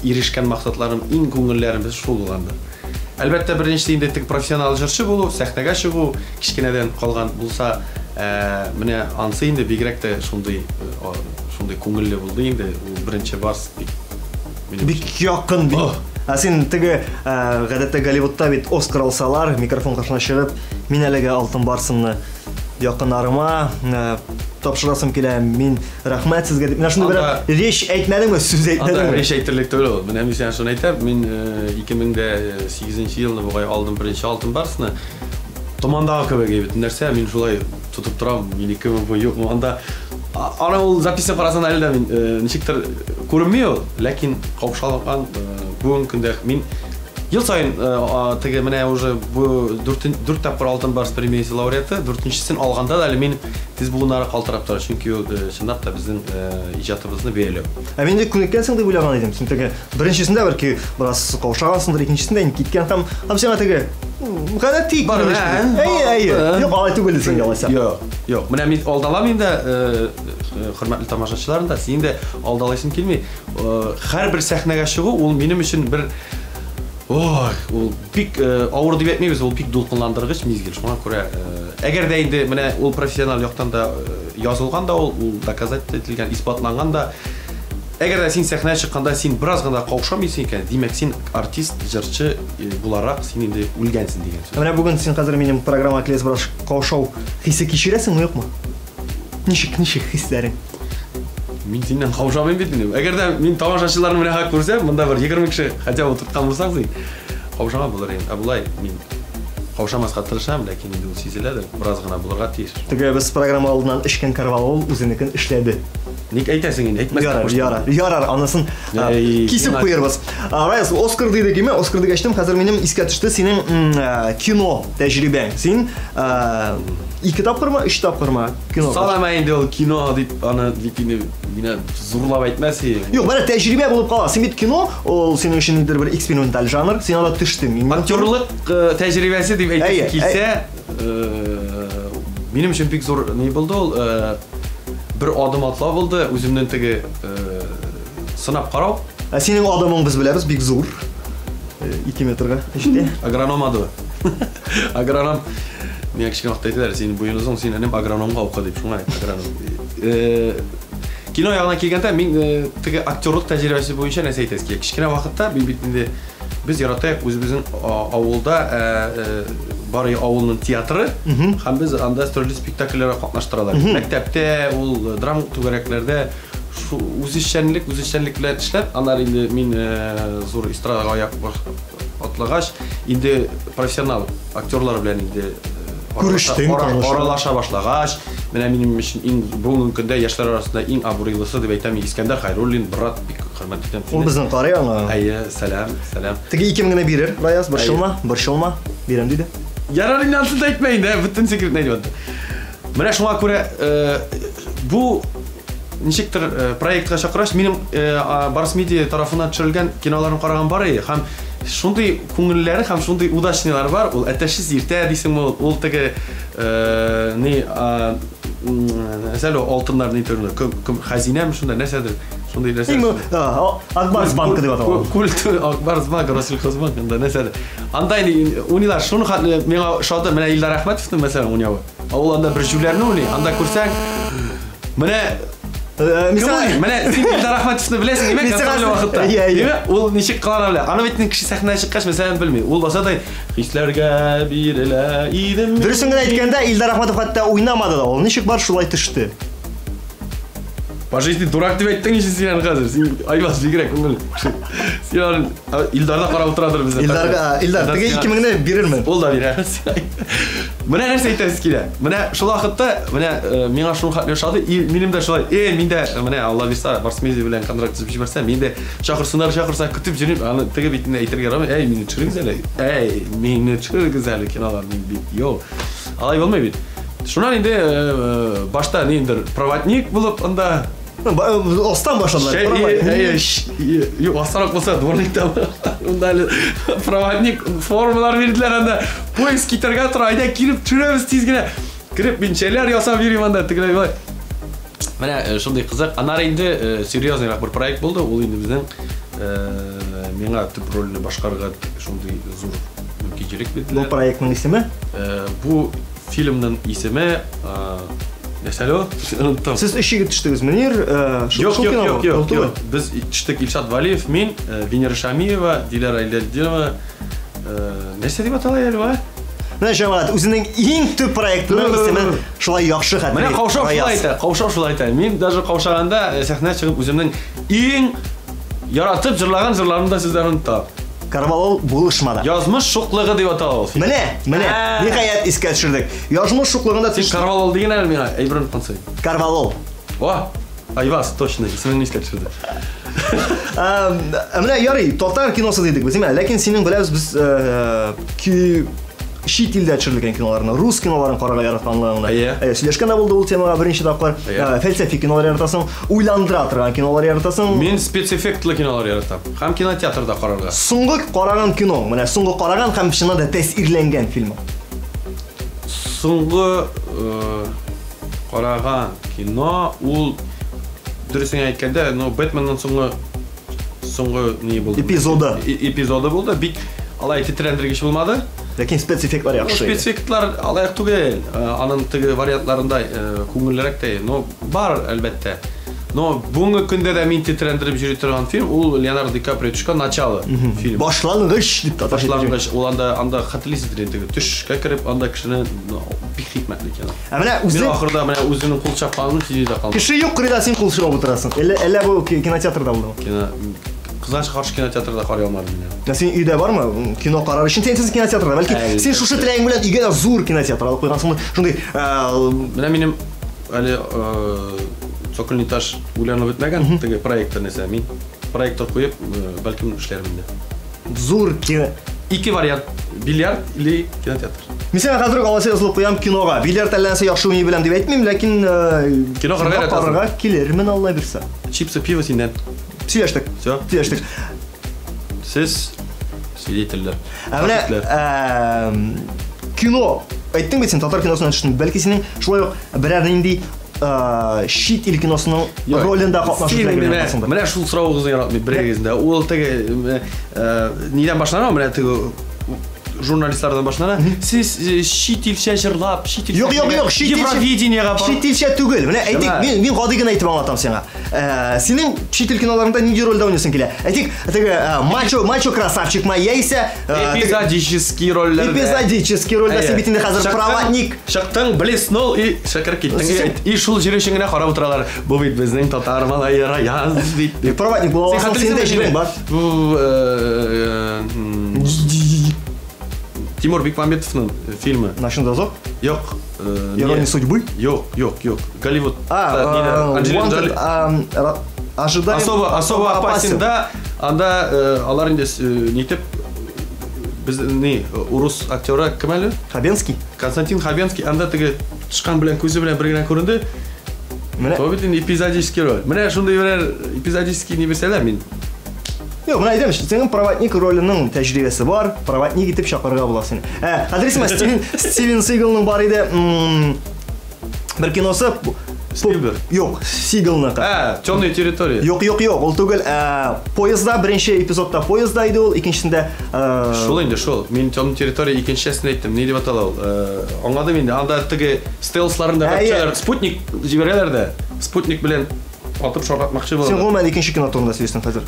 ирешкән максатларым, иң күңелләрем берсе шул булгандыр. Әлбәттә, беренчесе инде теге профессионал җырчы булу, сәхнәгә чыгу, кечкенәдән калган булса, менә ансы инде бигрәк тә шундый шундый күңелле булды инде. Ул беренче барс бик бик якын бит. Ә син теге гадәттә Голливудта бит Оскар алсалар, микрофон каршына чыгып, мин әлеге алтын барсымны якыннарыма тапшырасым килә, мин рәхмәт сезгә дип. Менә шундый бер речь әйтмәдеңме, сүз әйтмәдеңме? Анда речь әйтерлек түгел ул. Менә мин сиңа шуны әйтәм, мин 2008 елны бугай алдым беренче алтын барсны. Томандагы кебек әйбәт нәрсә, мин шулай тотып торам, минекеме бу, юкмы, анда аны ул записьне карасаң әле дә мин ничектер күренми ул, ләкин каушалган бүгенге көндә мин ел саен теге менә уже бу дүрт тапкыр алтын барс премиясе лауреаты, дүртенчесен алганда да әле мин тез буыннары калтырап тора, чөнки ул чынлап та безнең иҗатыбызны бәяләү. Ә мин дә күнеккәнсең дип уйлаган идем. Син теге беренчесендә бәлки бераз каушагансыңдыр, икенчесендә инде киткән һәм һәм сиңа теге гадәти күренеш. Әйе, әйе. Юк, алай түгел дисең алайса. Юк, юк. Менә мин алдалам инде, хөрмәтле тамашачыларым да, син дә алдалыйсың килми. Һәрбер сәхнәгә чыгу ул минем өчен бер ой, ул бик авыр дип әйтмибез, ул бик дулкынландыргыч мизгел. Шуңа күрә, әгәр дә инде менә ул профессиональ яктан да язылган да ул, ул доказать ителгән, исбатланган да. Әгәр дә син сәхнәгә чыкканда син бераз гына каушамыйсың икән, димәк син артист, җырчы буларак син инде үлгәнсең дигән сүз. Менә бүген син хәзер минем программа киләсе бераз каушау хисе кичерәсеңме, юкмы? Ничек, ничек хисләрең? Мин синнән каушамыйм бит инде. Әгәр дә мин тамашачыларны менә хак күрсәм, монда бер 20 кеше хотя бы утырткан булсаң син, каушаган булыр идем. Ә болай мин каушамаска тырышам, ләкин инде ул сизеләдер, бераз гына булырга тиеш. Теге без программа алдыннан эчкән корвалол үзенекен эшләде. Ник әйтәсең инде, әйтмәскә Ярар, куштым. ярар, ярар, анысын кисеп куербыз. Раяз, Оскар дидек, име? Оскар дигәч, хәзер минем искә төште синең кино тәҗрибәң. Син ике тапкырмы, өч тапкырмы кино? Салама инде ул кино дип, аны бит инде мине зурлап әйтмәс. Юк, менә тәҗрибә булып кала. Син бит кино, ул синең өчен ниндидер бер эксперименталь жанр, син анда төштең. Актерлык тәҗрибәсе дип әйтәсе килсә, минем өчен бик зур ни булды ул, бер адым атлау булды, үземнең теге сынап карау. Ә синең адымың без беләбез, бик зур. 2 метрга җитә. Агроном адымы. Агроном. Миңа кечкенә вакытта әйтәләр, син буең озын, син энем агрономга укы дип, шуңа агроном. Кино ягына килгәндә, мин теге актерлык тәҗрибәсе буенча нәрсә әйтәсе килә. Кечкенә вакытта мин бит инде без яратайык үзебезнең авылда бар авылның театры, һәм без анда төрле спектакльләргә катнаштыралар. Мәктәптә, ул драма түгәрәкләрдә үзешчәнлек белән эшләп, аннары инде мин зур эстрадага аяк атлагач, инде профессионал актерлар белән инде күрештең, аралаша башлагач, менә минем өчен иң бүгенге көндә яшьләр арасында иң абруйлысы дип әйтәм Искәндәр Хайруллин, брат, бик хөрмәт итәм сине. Ул безнең карый аңа. Әйе, сәлам, сәлам. Теге 2000 генә бирер, Раяз, борчылма, борчылма, бирәм диде. Ярар инде ансын да әйтмә инде, бөтен секретны әйтеп атты. Менә шуңа күрә бу ничектер проектка чакырач, минем Барс Медиа тарафыннан төшерелгән киноларны караган бар иде, һәм шундый күңелләре һәм шундый удачныйлар бар, ул әтәчсез иртә дисеңме, ул теге ни нәрсә алтыннар ни төрле, хәзинәме шунда нәрсәдер, шундый нәрсә. Ак Барс банкы дип атала. Культ Ак Барс банкы, Россельхозбанк анда нәрсәдер. Анда инде уйныйлар, шуны хәтле миңа ошады, менә Илдар Әхмәтовның мәсәлән уйнавы. Ул анда бер җүләрне уйный, анда күрсәң, менә менә син Илдар Әхмәтовны беләсең, димәк, гастроль вакытта. Димәк, ул ничек кылана белә. Аны бит кеше сәхнәгә чыккач, мәсәлән, белми. Ул баса да хисләргә бирелә идем. Дөресен генә әйткәндә, Илдар Әхмәтов хәтта уйнамады да. Ул ничек бар, шулай төште. По жизни дурак дип әйттең ич син аны хәзер. Син айбас бигрәк күңел. Син аны Илдарда карап утырадыр безне. Илдарга, Илдар, теге 2000-не бирермен. Ул да бирә. Менә нәрсә әйтәсе килә. Менә шул вакытта, менә миңа шул хәтле ошады, и минем дә шулай, мин дә менә Алла бирсә, Барс Медиа белән контракт төзеп җибәрсә, мин дә чакырсыннар, чакырса, көтеп йөрим, аны теге битенә әйтергә ярамый, әй, мине төшерегез әле. Әй, мине төшерегез әле кинолар, мин бит, йо. Алай булмый бит. Шуннан инде башта ниндер проводник булып анда Астан башладылар. Юк, астарак булса, дворникта. Унда әле проводник формалар бирделәр анда. Поезд китәргә тора, әйдә килеп төшерәбез тиз генә. Кереп мин чәйләр ясап йөрим анда, тегеләй болай. Менә шундый кызык. Аннары инде серьезныйрак бер проект булды. Ул инде безнең миңа төп рольне башкарырга шундый зур мөмкинчелек бирделәр. Бу проектның исеме? Бу фильмның исеме нәрсә әле ул? Оныттым. Сез өч егет төштегез, Мөнир, Юк, юк, юк, юк, юк. Без төштек Илшат Валиев, мин, Венера Шамиева, Диләра Илялетдинова. Нәрсә дип атала әле бу? Менә җәмәгать, үзенең иң төп проектының исемен шулай яхшы хәтерли. Менә каушау шулай әйтә, каушау шулай әйтә. Мин даже каушаганда сәхнә чыгып үземнең иң яратып җырлаган җырларымны да сүзләрен онытам. Карвалол булышмады. Язмыш шуклыгы дип атала ул. Менә, менә, ниһаять искә төшердек. Язмыш шуклыгында Син Карвалол диген әле миңа, әйбер оныткансың. Карвалол. О, Айваз, точно, исемеңне искә төшерде. Менә ярый, татар киносы дидек без, ләкин синең беләбез без чит илдә төшерелгән киноларны, рус киноларын карарга яратканлыгыңны. Әйе. Сөйләшкән дә булды ул темага беренче тапкыр. Фәлсәфи кинолар яратасың, уйландыра торган кинолар яратасың. Мин спецэффектлы кинолар яратам. Һәм кинотеатрда карарга. Соңгы караган кино, менә соңгы караган һәм чыннан да тәэсирләнгән фильм. Соңгы караган кино ул, дөресен әйткәндә, ну, Бэтменның соңгы ни булды? Эпизоды. Эпизоды булды. Бик алай тетрәндергеч булмады. Ләкин спецэффектлар яхшы. Спецэффектлар алай түгел. Аның теге вариантларында күңеллерәк тә, но бар әлбәттә. Но бүгенге көндә дә мин тетрәндереп йөри торган фильм ул Леонардо Ди Каприо төшкән Начало фильм. Башлангыч дип татарча. Башлангыч. Ул анда хәтерлисездер инде, теге төшкә кереп, анда кешене бик хикмәтле кино. Ә менә үзе Мин ахырда менә үзенең кул чапканын сизми дә калдым. Кеше юк кырыйда син кул чабып утырасың. Әллә бу кинотеатрда булдымы? Кино Кызганыч каршы кинотеатрда карый алмадым мин. Ә син өйдә бармы? Кино карар өчен син кинотеатрда. Бәлки син шушы теләгең белән өйгә дә зур кинотеатр алып куйгансың. Шундый Менә минем әле цокольный этаж уйланып бетмәгән теге проектор нәрсә. Мин проектор куеп, бәлкем эшләрмен дә. Зур кино. Ике вариант: бильярд или кинотеатр. Мин сиңа хәзер үк алайса язылып куям кинога. Бильярд әллә нәрсә яхшы уйный беләм дип әйтмим, ләкин кино карарга килермен, Алла бирсә. Чипсы, пиво синнән. Сөйләштек. Все. Сөйләштек. Сез свидетельләр. Ә менә кино. Әйттең бит син татар киносына төштең. Бәлки синең шулай ук берәр нинди чит ил киносының ролендә катнашу теләге белән. Менә шул соравыгызны яратмый берегезне дә. Ул теге нидән башлана, менә теге журналистлардан башлана. Сез чит илчә җырлап, чит илчә. Юк, юк, юк, чит илчә. Евровидениега барып. Чит илчә түгел. Менә әйтик, мин гади генә әйтеп аңлатам сиңа. Синең чит ил киноларында нинди рольдә уйныйсың килә? Әйтик, теге мачо красавчик ма яисә эпизодический рольләрдә. Эпизодический рольдә син бит инде хәзер проводник. Чыктың, блеснул и шәкер киттең. И шул җир өчен генә карап утыралар. Бу бит безнең татар малае Раяз бит. Проводник була аласың, син дә җирең бар. Бу Тимур Бекмамбетовның фильмы. Ночной дозор? Юк. Ирония судьбы? Юк, юк, юк. Голливуд. Ожидаем. Особо опасен, да. Анда алар инде нитеп без ни урыс актеры кем әле? Хабенский. Константин Хабенский анда теге тычкан белән күзе белән бер генә күренде. Менә бу бит инде эпизодический роль. Менә шундый берәр эпизодический ни бирсәләр мин. Юк, менә әйтәм, синең проводник роленең тәҗрибәсе бар, проводник итеп чакырырга була сине. Хәтерлисеңме, Стивен Сигалның бар иде, бер киносы. Спилберг. Юк, Сигалныкы. Темная территория. Юк, юк, юк, ул түгел. Поездда, беренче эпизодта поездда иде ул, икенчесендә. Шул инде, шул. Мин Темная территория икенчесен әйттем. Ни дип атала ул? Аңладым инде. Анда теге стелсларында спутник җибәрәләр дә. Спутник белән атып шартлатмакчы булалар. Син гомумән икенче кино турында сөйлисең хәзер.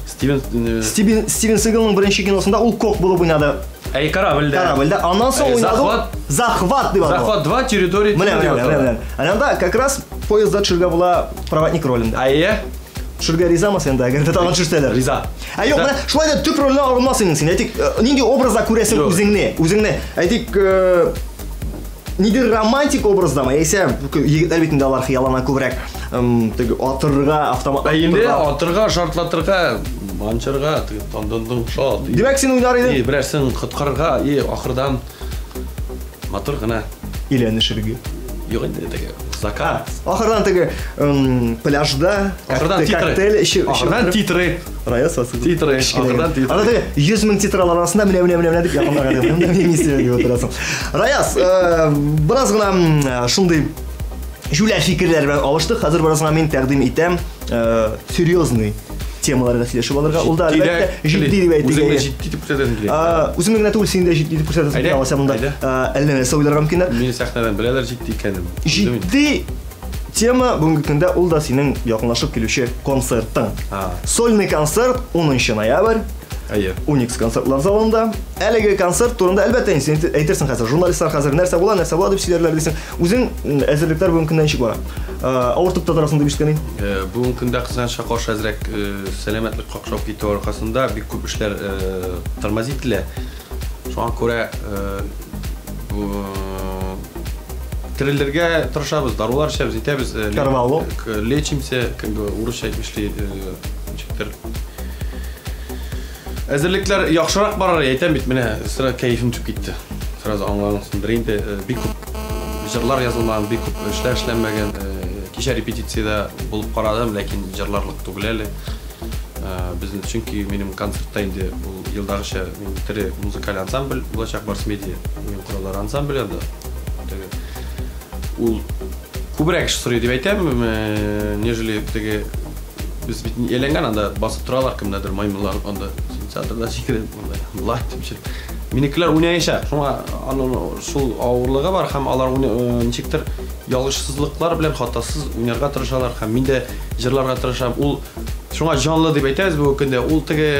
Стивен Сигалның беренче киносында ул кок булып уйнады. Әй, корабльдә. Корабльдә. Аннан соң уйнады. Захват дип атала. Захват 2 территория. Менә. Анда как раз поездда төшергә була проводник ролендә. Әйе. Төшергә ризамы син дә, әгәр дә тагын төшсәләр? Риза. Ә юк, менә шулай да төп рольне алынмас инең син. Әйтик, нинди образда күрәсең үзеңне? Үзеңне. Әйтик, нидер романтик образдамы? Яисә егетләр бит инде алар хыяллана күбрәк. Теге атырга, автомат. Ә инде атырга, шартлатырга, манчырга, теге тандындың шат. Димәк, син уйнар идең. И, берәрсен коткарырга, и ахырдан матур гына өйләнешергә. Юк инде теге. Закат. Ахырдан теге пляжда коктейль эчеп. Ахырдан титры. Раяз Василов. Титры. Ахырдан титры. Анда теге 100 мең титралар арасында менә менә менә дип якынларга дип. Менә менә дип утырасың. Раяз, бераз гына шундый җүләр фикерләр белән алыштык. Хәзер бераз гына мин тәкъдим итәм серьезный темаларга сөйләшеп алырга. Ул да әлбәттә җитди дип әйтергә. Үзеңне җитди дип күрсәтәсең килә. Үземне генә түгел, сине дә җитди дип күрсәтәсең килә. Алайса монда әллә нәрсә уйларга мөмкиннәр. Мине сәхнәдән беләләр җитди икәнен. Җитди тема бүгенге көндә ул да синең якынлашып килүче концертың. Сольный концерт 10 ноябрь. Әйе. Уникс концертлар залында. Әлеге концерт турында әлбәттә инде син әйтерсең хәзер. Журналистлар хәзер нәрсә була, нәрсә була дип сөйләрләр дисең. Үзең әзерлекләр бүгенге көндә ничек бара? Авыртып та торасың дип ишеткән идем. Бүгенге көндә кызганычка каршы әзрәк сәламәтлек какшап китү аркасында бик күп эшләр тормоз ителә. Шуңа күрә терелергә тырышабыз, дарулар эчәбез, итәбез. Корвалол. Лечимся, как бы урысча әйтмешли, ничектер. Әзерлекләр яхшырак барыр, әйтәм бит, менә сразу кәефем төшеп китте. Сразу аңлагансыңдыр инде, бик күп җырлар язылмаган, бик күп эшләр эшләнмәгән. Кичә репетициядә булып карадым, ләкин җырларлык түгел әле. Безнең чөнки минем концертта инде ул елдагыча минем тере музыкаль ансамбль булачак, Барс Медиа уен кораллары ансамбле анда. Ул күбрәк эш сорый дип әйтәм, нежели теге без бит әйләнгән анда басып торалар кемнәрдер маймыллар анда синтезаторда сикереп монда болай дип чыгып. Минекеләр уйнаячак. Шуңа аның шул авырлыгы бар һәм алар ничектер ялгышсызлыклар белән хатасыз уйнарга тырышалар һәм мин дә җырларга тырышам. Ул шуңа җанлы дип әйтәбез бүгенге көндә. Ул теге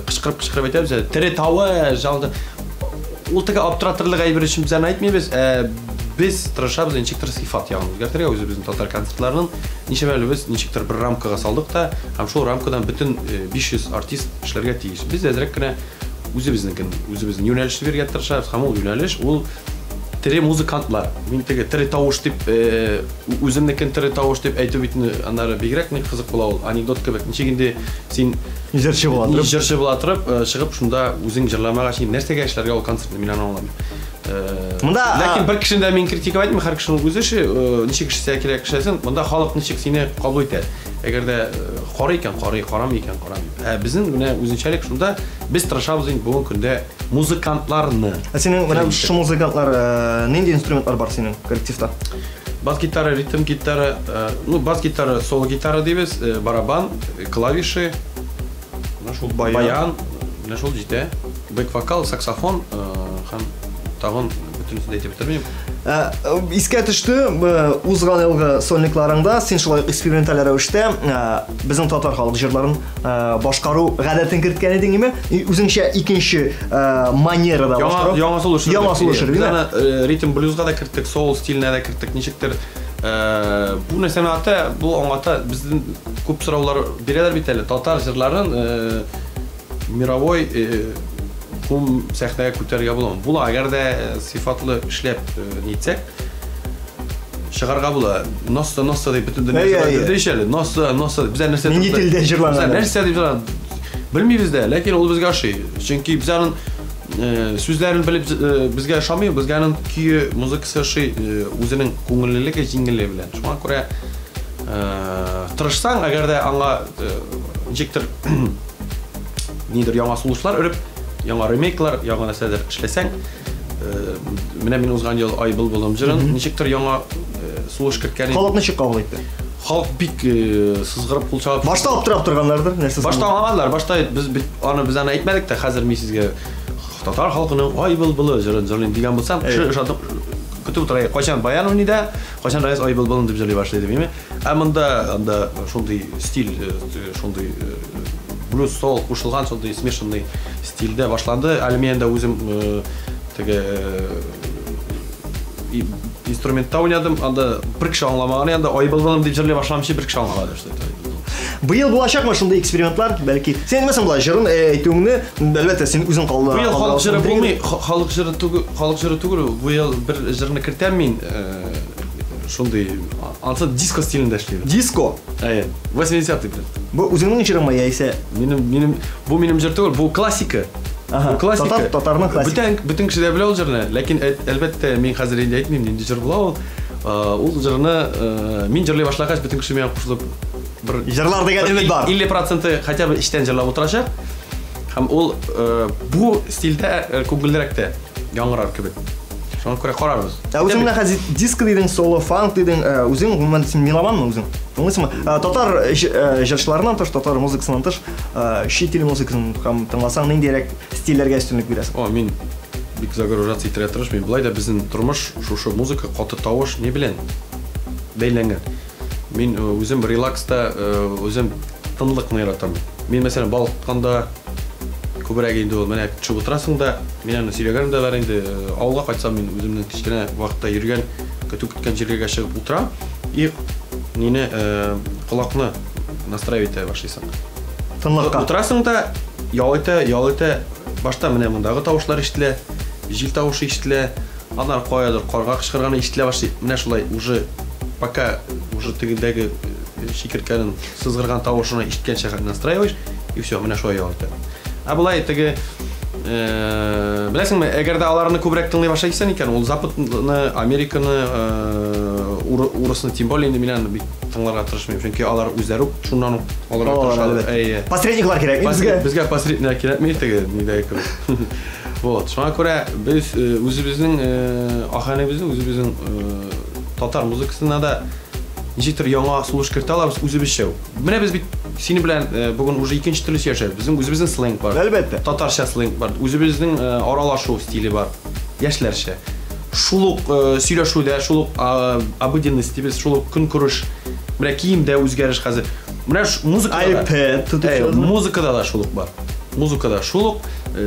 кычкырып-кычкырып әйтәбез, тере тавыш, җанлы. Ул теге аптыратырлык әйбер өчен без аны әйтмибез. Без тырышабыз ничектер сыйфат ягын үзгәртергә, үзебезнең татар концертларының ничә әле без ничектер бер рамкага салдык та, һәм шул рамкадан бөтен 500 артист эшләргә тиеш. Без әзрәк кенә үзебезнекен, үзебезнең юнәлешне бирергә тырышабыз, һәм ул юнәлеш ул тере музыкантлар. Мин теге тере тавыш дип, үземнекен тере тавыш дип әйтү бит аннары бигрәк ни кызык була ул, анекдот кебек. Ничек инде син җырчы була торып, җырчы була торып, чыгып шунда үзең җырламагач, нәрсәгә эшләргә ул концертны мин аны аңламыйм. Монда ләкин бер кешене дә мин критиковать итмим, һәр кешенең үз эше, ничек эшләсә кирәк эшләсен, монда халык ничек сине кабул итә. Әгәр дә карый икән, карый, карамый икән, карамый. Ә безнең менә үзенчәлек шунда, без тырышабыз инде бүгенге көндә музыкантларны. Ә синең менә шу музыкантлар, нинди инструментлар бар синең коллективта? Бас гитара, ритм гитара, ну бас гитара, соло гитара дибез, барабан, клавиши, менә шул баян, менә шул җитә. Бэк-вокал, саксофон һәм тагын бөтенесен дә әйтеп бетермим. Искә төште, узган елгы сольникларыңда син шулай ук эксперименталь рәвештә безнең татар халык җырларын башкару гадәтен керткән идең, име? Үзеңчә икенче манерада башкару. Яңа сулыш. Яңа сулыш, Без аны ритм блюзга да керттек, соул стиленә дә керттек, ничектер. Бу нәрсәне ата, бу аңлата, безнең күп сораулар бирәләр бит әле. Татар җырларын мировой кум сәхнәгә күтәрергә буламы? Була, әгәр дә сыйфатлы эшләп нитсәк, чыгарга була. Носта, носта дип бөтен дөнья җырлап йөрде әле. Носта, носта дип. Бездә нәрсә Нинди телдә җырланган? Бездә нәрсә дип җырланган? Белмибез дә, ләкин ул безгә ошый. Чөнки без аның сүзләрен белеп безгә ошамый, безгә аның көе, музыкасы ошый, үзенең күңеллелеге, җиңеллеге белән. Шуңа күрә тырышсаң, әгәр дә аңа ничектер нидер яңа сулышлар өреп, яңа ремейклар, яңа нәрсәләр эшләсәң, менә мин узган ел Ай былбылым җырын ничектер яңа сулыш керткән идем. Халык ничек кабул итте? Халык бик сызгырып кул чабып. Башта аптырап торганнардыр, нәрсә? Башта аңламадылар, башта без бит аны без аны әйтмәдек тә, хәзер мин сезгә татар халкының Ай былбылы җырын җырлыйм дигән булсам, кеше ышанып көтеп утыра. Кайчан баян уйный да, кайчан Раяз Ай былбылын дип җырлый башлый дип, әйме? Ә монда анда шундый стиль, шундый блюз, сол кушылган шундый смешанный стильдә башланды. Әле мин дә үзем теге инструментта уйнадым. Анда бер кеше аңламаган, анда Ай былбылым дип җырлый башламыйча бер кеше аңламады, что это. Быел булачакмы шундый экспериментлар? Бәлки. Син әйтмәсәң болай җырын әйтүеңне, әлбәттә, син үзең калды. Быел халык җыры булмый, халык җыры түгел, халык җыры түгел. Быел бер җырны кертәм мин, шундый, ансы диско стилендә эшлибез. Диско? Әйе, 80-й блин. Бу үзеңнең җырыңмы яисә? Бу минем җыр түгел, бу классика. Бу классика. Татар, татарның классика. Бөтен кеше дә белә ул җырны, ләкин әлбәттә мин хәзер инде әйтмим, нинди җыр була ул. Ул җырны мин җырлый башлагач, бөтен кеше миңа кушылып бер җырлар дигән өмет бар. 50% хотя бы эчтән җырлап утырачак. Һәм ул бу стильдә күңеллерәк тә яңгырар кебек. Шуңа күрә карарбыз. Ә үзең менә хәзер диско дидең, соло, фанк дидең, үзең гомумән син меломанмы үзең? Тыңлыйсыңмы? Татар җырчыларыннан тыш, татар музыкасыннан тыш, чит ил музыкасын һәм тыңласаң ниндирәк стильләргә өстенлек бирәсең? О, мин бик загружаться итәргә тырышмыйм. Болай да безнең тормыш шушы музыка, каты тавыш ни белән бәйләнгән. Мин үзем релакста, үзем тынлыкны яратам. Мин, мәсәлән, балык тотканда күбрәк инде ул менә төшеп утырасың да, мин аны сөйләгәнем дә бар инде, авылга кайтсам мин үземнең кечкенә вакытта йөргән, көтү көткән җирләргә чыгып утырам и мине колакны настраивать итә башлыйсың. Тынлыкка. Утырасың да, ял итә, ял итә. Башта менә мондагы тавышлар ишетелә, җил тавышы ишетелә, аннары каядыр карга кычкырганы ишетелә башлый. Менә шулай уже пока уже тегендәге чикерткәнең сызгырган тавышына ишеткәнчә хәтле настраиваешь, и все, менә шулай ял итә. Ә болай теге беләсеңме, әгәр дә аларны күбрәк тыңлый башлайсың икән, ул Западны, Американы, урысны, тем более инде мин аны бик тыңларга тырышмыйм, чөнки алар үзләре үк шуннан ук алырга тырышалар. Әйе. Посредниклар кирәкми безгә. Безгә посредниклар кирәкми теге нидәге кебек. Вот, шуңа күрә без үзебезнең ахәнебезне, үзебезнең татар музыкасына да ничектер яңа сулыш кертә алабыз үзебезчә үк. Менә без бит синең белән бүген уже икенче төрле сөйләшәбез. Безнең үзебезнең сленг бар. Әлбәттә. Татарча сленг бар. Үзебезнең аралашу стиле бар. Яшьләрчә. Шул ук сөйләшүдә, шул ук обыденность дибез, шул ук көнкүреш. Менә киемдә үзгәреш хәзер. Менә музыкада iPad музыкада да шул ук бар. Музыкада шул ук.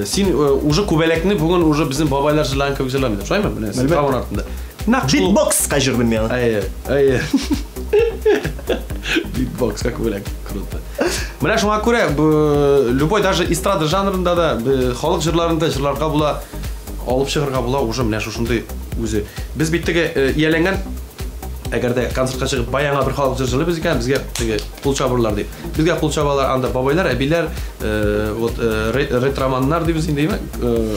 Син уже күбәләкне бүген уже безнең бабайлар җырлаган кебек җырламыйлар. Шулаймы? Менә син табын артында. Нәкъ шул. Битбокска җырдым мин аны. Әйе, әйе. Битбокска күбәләк. Круто. Менә шуңа күрә любой даже эстрада жанрында да халык җырларында җырларга була, алып чыгарга була уже менә шушындый үзе. Без бит теге ияләнгән, әгәр дә концертка чыгып баянга бер халык җыр җырлыйбыз икән, безгә теге кул чабырлар дип. Безгә кул чабалар анда бабайлар, әбиләр, вот ретроманнар дибез инде, әйме?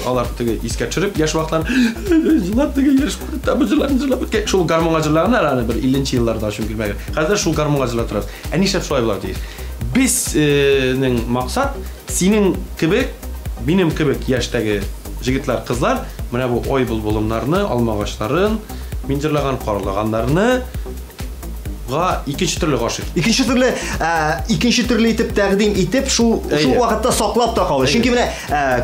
Алар теге искә төшереп, яшь вакытларын җырлап теге яшь вакытта бу җырларны җырлап үткән. Шул гармунга җырлаганнар аны бер 50 елларда шул килмәгән. Хәзер шул гармунга җырлап торабыз. Ә нишләп шулай була дигез? Безнең максат синең кебек, минем кебек яшьтәге җегетләр, кызлар менә бу ой былбылымнарны, алмагачларын, мин җырлаган карлаганнарны га икенче төрле гашыйк. Икенче төрле, икенче төрле итеп тәкъдим итеп, шул шул вакытта саклап та калды. Чөнки менә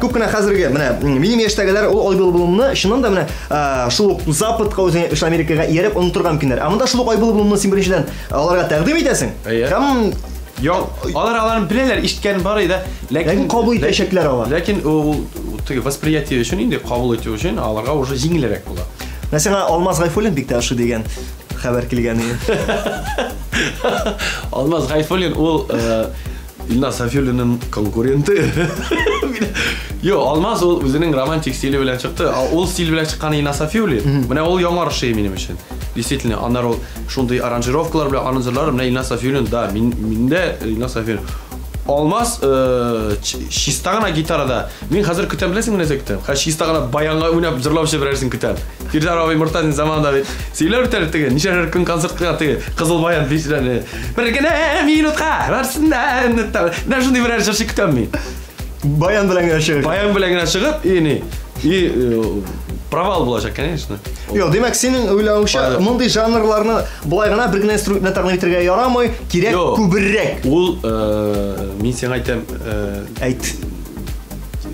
күп кенә хәзерге, менә минем яшьтәгеләр ул ой былбылымны чыннан да менә шул ук Западка үзеңә эш Америкага ияреп онытырга мөмкиннәр. Ә монда шул ук ой былбылымны син беренчедән аларга тәкъдим итәсең. Һәм Алар аларны беләләр, ишеткән бар иде, ләкин кабул итәчәкләр алар. Ләкин ул теге восприятие өчен инде кабул итү өчен аларга уже җиңелрәк була. Менә сиңа Алмаз Гайфуллин бик тә ошый дигән хәбәр килгән иде. Алмаз Гайфуллин ул Илназ Сафиуллинның конкуренты. Юк, Алмаз ул үзенең романтик стиле белән чыкты. Ул стиль белән чыккан Илназ Сафиуллин. Менә ул яңарышы минем өчен. Действительно, аннары ул шундый аранжировкалар белән аның җырлары, менә Илназ Сафиуллин, да, мин миндә Илназ Сафиуллин. Алмаз чиста гына гитарада. Мин хәзер көтәм, беләсеңме нәрсә көтәм? Хәзер чиста гына баянга уйнап җырлаучы берәрсен көтәм. Фирдар абый Мортазин заманында бит сөйләп үтәр теге, ничәшәр көн концерт куя теге, кызыл баян бишрәне. Бер генә минутка барсын да, менә шундый берәр җырчы көтәм мин. Баян белән генә чыгып. Баян белән генә чыгып, и ни, и провал булачак, конечно. Юк, димәк, синең уйлавыңча, мондый жанрларны болай гына бер генә инструмент белән тәкъдим итәргә ярамый, кирәк күбрәк. Ул, мин сиңа әйтәм, әйт.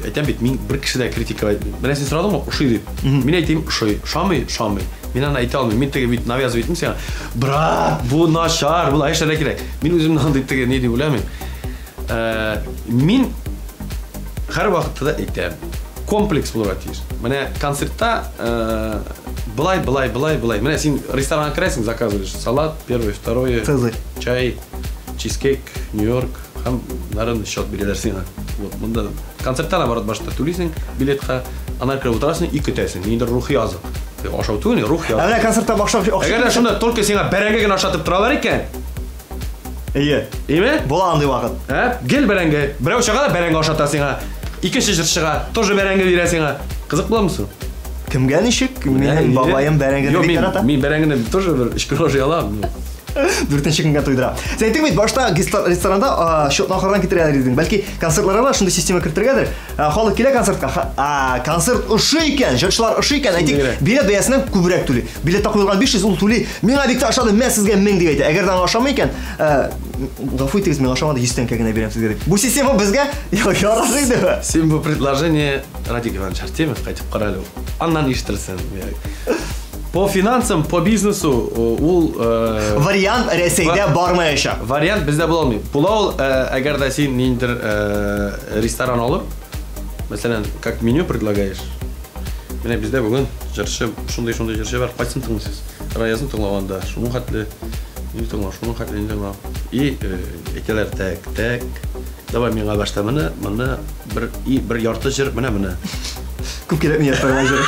Әйтәм бит, мин бер кеше дә критиковать. Менә син сорадыңмы, ошый дип. Мин әйтим, ошый. Ошамый, ошамый. Мин аны әйтә алмыйм. Мин теге бит навязывать итмим сиңа. Брат, бу начар, болай эшләргә кирәк. Мин үземне андый теге ни дип уйламыйм. Мин һәр вакытта да әйтәм, комплекс булырга тиеш. Менә концертта былай, былай, былай, былай. Менә син ресторанга керәсең, заказываешь салат, первый, второй, Цезарь, чай, чизкейк, Нью-Йорк һәм наверное счет бирәләр сиңа. Вот, монда концертта наоборот башта түлисең билетка, аннары кереп утырасың и көтәсең. Ниндидер рухи азык. Ашау түгел, рухи азык. Ә менә концертта башта акча. Әгәр дә шунда только сиңа бәрәңге генә ашатып торалар икән. Әйе. Әйме? Була андый вакыт. Ә? Гел бәрәңге. Берәү чыга да бәрәңге ашата сиңа. Икенче җыр чыга, тоже бәрәңге бирә сиңа. Кызык буламы соң? Кемгә ничек? Минем бабаем бәрәңгене бик ярата. Мин бәрәңгене тоже бер өч көн ашый алам. Дүртенче көнгә туйдыра. Син әйттең бит, башта ресторанда счетны ахырдан китерәләр дидең. Бәлки концертларга да шундый система кертергәдер. Халык килә концертка, концерт ошый икән, җырчылар ошый икән, әйтик, билет бәясеннән күбрәк түли. Билетта куелган 500, ул түли. Миңа бик тә ошады, мә сезгә 1000 дип әйтә. Әгәр дә аңа ошамый икән, гафу итегез, миңа ошамады, 100 тәңкә генә бирәм сезгә дип. Бу система безгә ярар идеме? Син бу предложение Радик Иванович Артемьев кайтып кара әле. Аннан ишетерсең. По финансам, по бизнесу ул вариант Рәсәйдә бармаячак. Вариант бездә була алмый. Була ул, әгәр дә син ниндидер ресторан алып, мәсәлән, как меню предлагаешь. Менә бездә бүген җырчы, шундый-шундый җырчы бар, кайсын тыңлыйсыз? Раязны тыңлаганда, шуның хәтле, ни тыңла, шуның хәтле, ни тыңла. И әйтәләр, так, так. Давай миңа башта моны, моны бер и бер ярты җыр, менә моны. Күп кирәкми ярты җыр.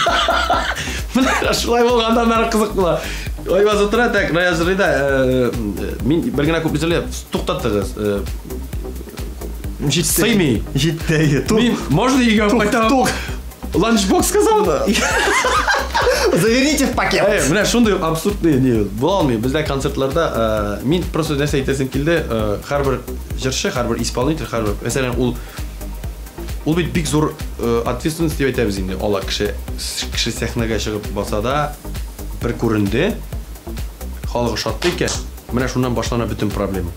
Менә шулай булганда аннары кызык була. Айваз утыра, так, Раяз җырлый да, мин бер генә күп җырлыйм, туктаттыгыз. Җитте. Сыймый. Җитте. Мин, можно өйгә кайтам? Ланчбокс сказал. Заверните в пакет. Менә шундый абсурдный не була алмый. Бездә концертларда мин просто нәрсә әйтәсем килде, һәрбер җырчы, һәрбер исполнитель, һәрбер, мәсәлән, ул бит бик зур ответственность дип әйтәбез инде. Ала кеше кеше сәхнәгә чыгып баса да бер күренде, халык ошатты икән, менә шуннан башлана бөтен проблема.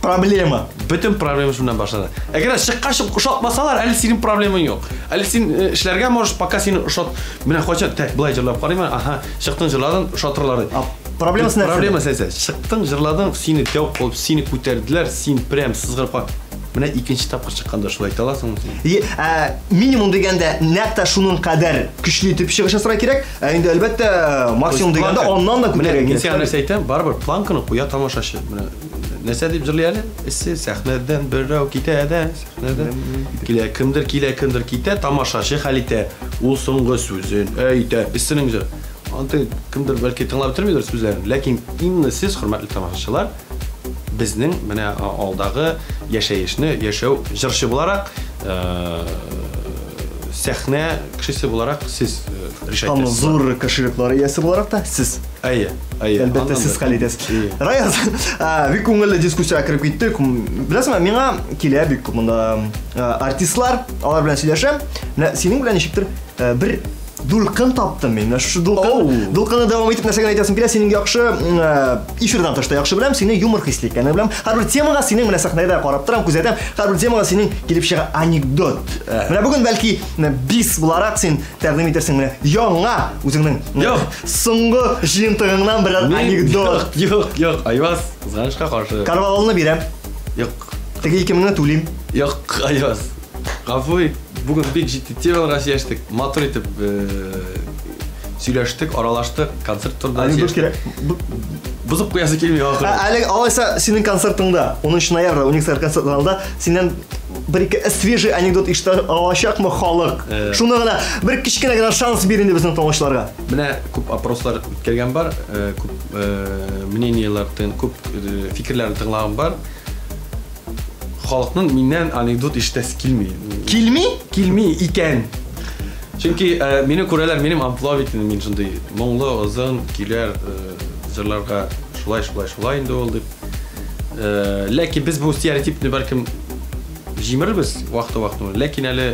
Проблема. Бөтен проблема шуннан башлана. Әгәр чыккач ошатмасалар, әле синең проблемаң юк. Әле син эшләргә можешь, пока сине ошат. Менә кайчан так былай җырлап карыйм, аһа, чыктың җырладың, ошатырлар. Проблемасы нәрсәдә? Проблемасы нәрсә? Чыктың, җырладың, сине тәү кылып, сине күтәрделәр, син прям сызгырып кал. Менә икенче тапкыр чыкканда шулай әйтә аласыңмы син? Минимум дигәндә нәкъ тә шуның кадәр көчле итеп чыгыш ясарга кирәк. Ә инде әлбәттә, максимум дигәндә аннан да күтәрергә Мин кирәк. сиңа нәрсә әйтәм, барыбер планканы куя тамашачы. Менә нәрсә дип җырлый әле? Эссе сәхнәдән берәү китә дә, сәхнәдән килә, кемдер килә, кемдер китә, тамашачы хәл итә. Ул соңгы сүзен әйтә. Эссенең җыры. Аны кемдер бәлки тыңлап бетермидер сүзләрен, ләкин именно сез, хөрмәтле тамашачылар, безнең менә алдагы яшәешне, яшәү җырчы буларак, сәхнә кешесе буларак сез решать Һәм итәсез. зур кошелеклар иясе буларак та сез. Әйе, әйе. Әлбәттә, сез хәл итәсез. Раяз, бик күңелле дискуссиягә кереп киттек. Беләсеңме, миңа килә бик күп монда артистлар, алар белән сөйләшәм. Менә синең белән ничектер бер дулкын таптым мин. Менә шушы дулкынны дәвам итеп нәрсә генә әйтәсем килә, синең яхшы эфирдан тыш та яхшы беләм, синең юмор хисле икәнеңне беләм. Һәрбер темага синең менә сәхнәдә карап торам, күзәтәм. Һәрбер темага синең килеп чыга анекдот. Менә бүген бәлки бис буларак син тәкъдим итерсең менә яңа үзеңнең соңгы җыентыгыңнан берәр анекдот. Юк, юк, Айваз, кызганычка каршы. Карвалолны бирәм. Юк. Теге 2000-не түлим. Юк, Айваз. Гафу ит, бүген бик җитди темаларга сөйләштек, матур итеп сөйләштек, аралаштык, концерт турында Анекдот сөйләштек. кирәк. Бозып куясы килми ахыры. Әле алайса синең концертыңда, 10 ноябрьдә, Уникс концерт залында синнән бер-ике свежий анекдот ишетә алачакмы халык? Шуны гына бер кечкенә генә шанс бир инде безнең тыңлаучыларга. Менә күп опрослар үткәргән бар, күп мнениелар, күп фикерләрне тыңлаган бар. Халыкның миннән анекдот ишетәсе килми. Килми? Килми икән. Чөнки мине күрәләр, минем амплуа бит инде, мин шундый моңлы, озын көйләр, җырларга шулай, шулай, шулай инде ул дип. Ләкин без бу стереотипны бәлкем җимерербез вакыты-вакыты. Ләкин әле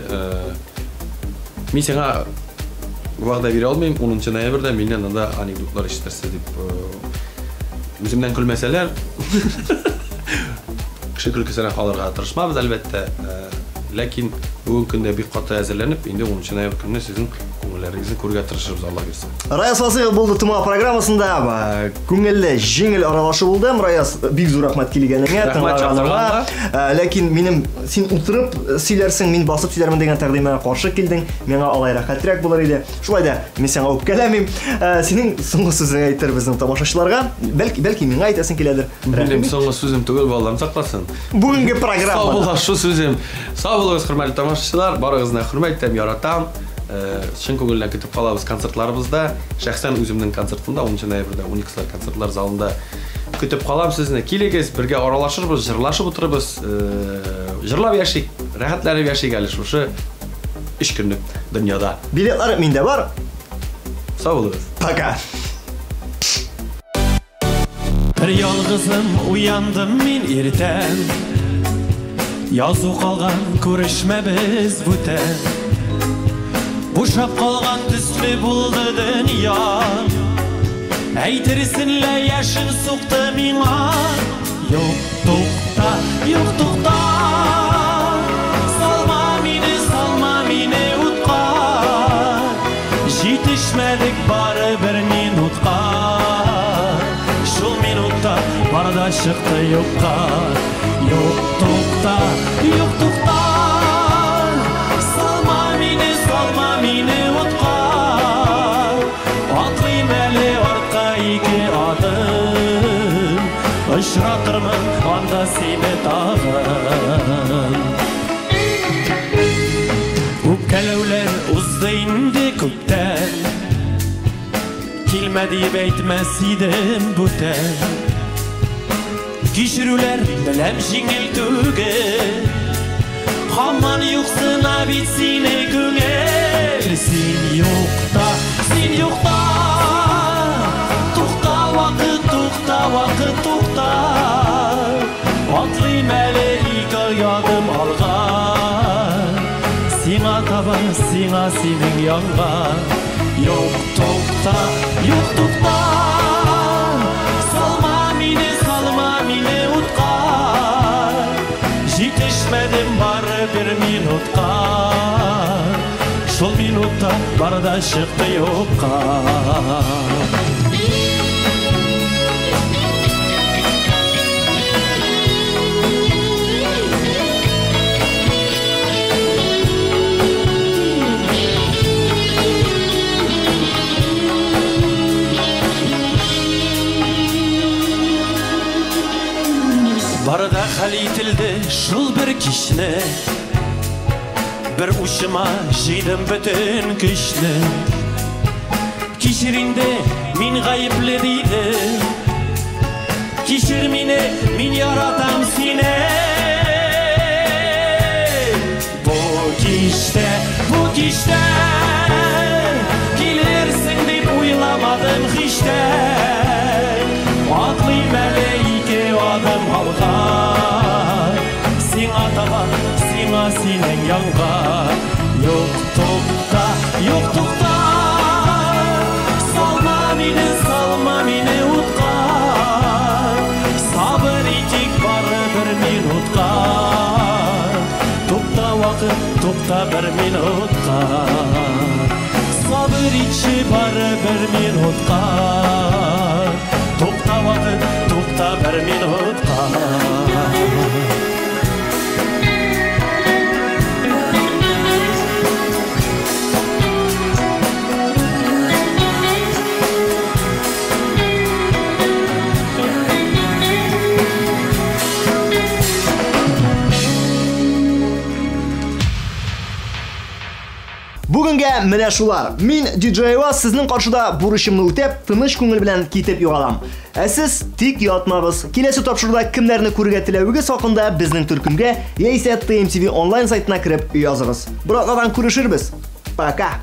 мин сиңа вәгъдә бирә алмыйм, 10 ноябрьдә миннән анда анекдотлар ишетерсез дип. Үземнән көлмәсәләр, кеше көлкесенә калырга тырышмабыз, әлбәттә. Ләкин бүгенге көндә бик каты әзерләнеп, инде 10 ноябрь көнне сезнең күңелләрегезне күрергә тырышырбыз, Алла бирсә. Раяз Фасыйхов булды Тома программасында. Күңелле, җиңел аралашу булды. Раяз, бик зур рәхмәт килгәнеңә, Рәхмәт тыңлаганыңа. чакырганга. Ләкин минем син утырып сөйләрсең, мин басып сөйләрмен дигән тәкъдимә каршы килдең. Миңа алай рәхәтрәк булыр иде. Шулай да мин сиңа үпкәләмим. Синең соңгы сүзең әйтер безнең тамашачыларга. Бәлки, бәлки миңа әйтәсең киләдер. Минем соңгы сүзем түгел, балам сакласын. Бүгенге программа. Сау булашу сүзем. Сау булыгыз, хөрмәтле тамашачылар. Барыгызны хөрмәт итәм, яратам. Чын күңелдән көтеп калабыз концертларыбызда. Шәхсән үземнең концертымда 10 ноябрьдә Уникслар концертлар залында көтеп калам сезне. Килегез, бергә аралашырбыз, җырлашып утырырбыз. Җырлап яшик, рәхәтләнеп яшик әле шушы 3 көнлек дөньяда. Билетлар миндә бар. Сау булыгыз. Пока. Бер ялгызым уяндым мин иртән. Язу калган күрешмәбез бүтән. Бушап калган төсле булды дөнья. Әйтерсең лә яшен сукты миңа. Юк, тукта, юк, тукта. Салма мине, салма мине утка. Җитешмәдек бары бер минутка. Шул минутта бар да чыкты юкка. Юк, тукта, юк, тукта. Салма мине, салма мине утка. Атлыйм әле артка ике адым. Очратырмын анда сине тагын. Үпкәләүләр узды инде күптән. Килмә дип әйтмәс идем бүтән. Кичерүләр беләм җиңел түгел. Һаман юксына бит сине күңел. Син юкта, син юкта. Тукта вакыт, тукта вакыт, тукта. Атлыйм әле ике адым алга. Сиңа таба, сиңа синең янга. Юк, тукта, юк, тукта. Салма мине, салма мине утка. Җитешмәдем бары бер минутка. Шул минутта бар да чыкты юкка. Бар да хәл ителде шул бер кичне. Бер учыма җыйдым бөтен көчне. Кичер инде, мин гаепле дидем. Кичер мине, мин яратам сине. Бу кичтә, бу кичтә килерсең дип уйламадым һич тә. Атлыйм әле ике адым алга. Сиңа таба, сиңа синең янга. Юк, тукта, юк, тукта. Салма мине, салма мине утка. Сабыр итик бары бер минутка. Тукта вакыт, тукта бер минутка. Сабыр итче бары бер минутка. Тукта вакыт, тукта бер минутка. Бүгенгә менә шулар. Мин DJ Айваз сезнең каршыда бурычымны үтәп, тыныч күңел белән китеп югалам. Ә сез тик ятмагыз. Киләсе тапшыруда кемнәрне күрергә теләвегез хакында безнең төркемгә яисә TMTV онлайн сайтына кереп языгыз. Бер атнадан күрешербез. Пока.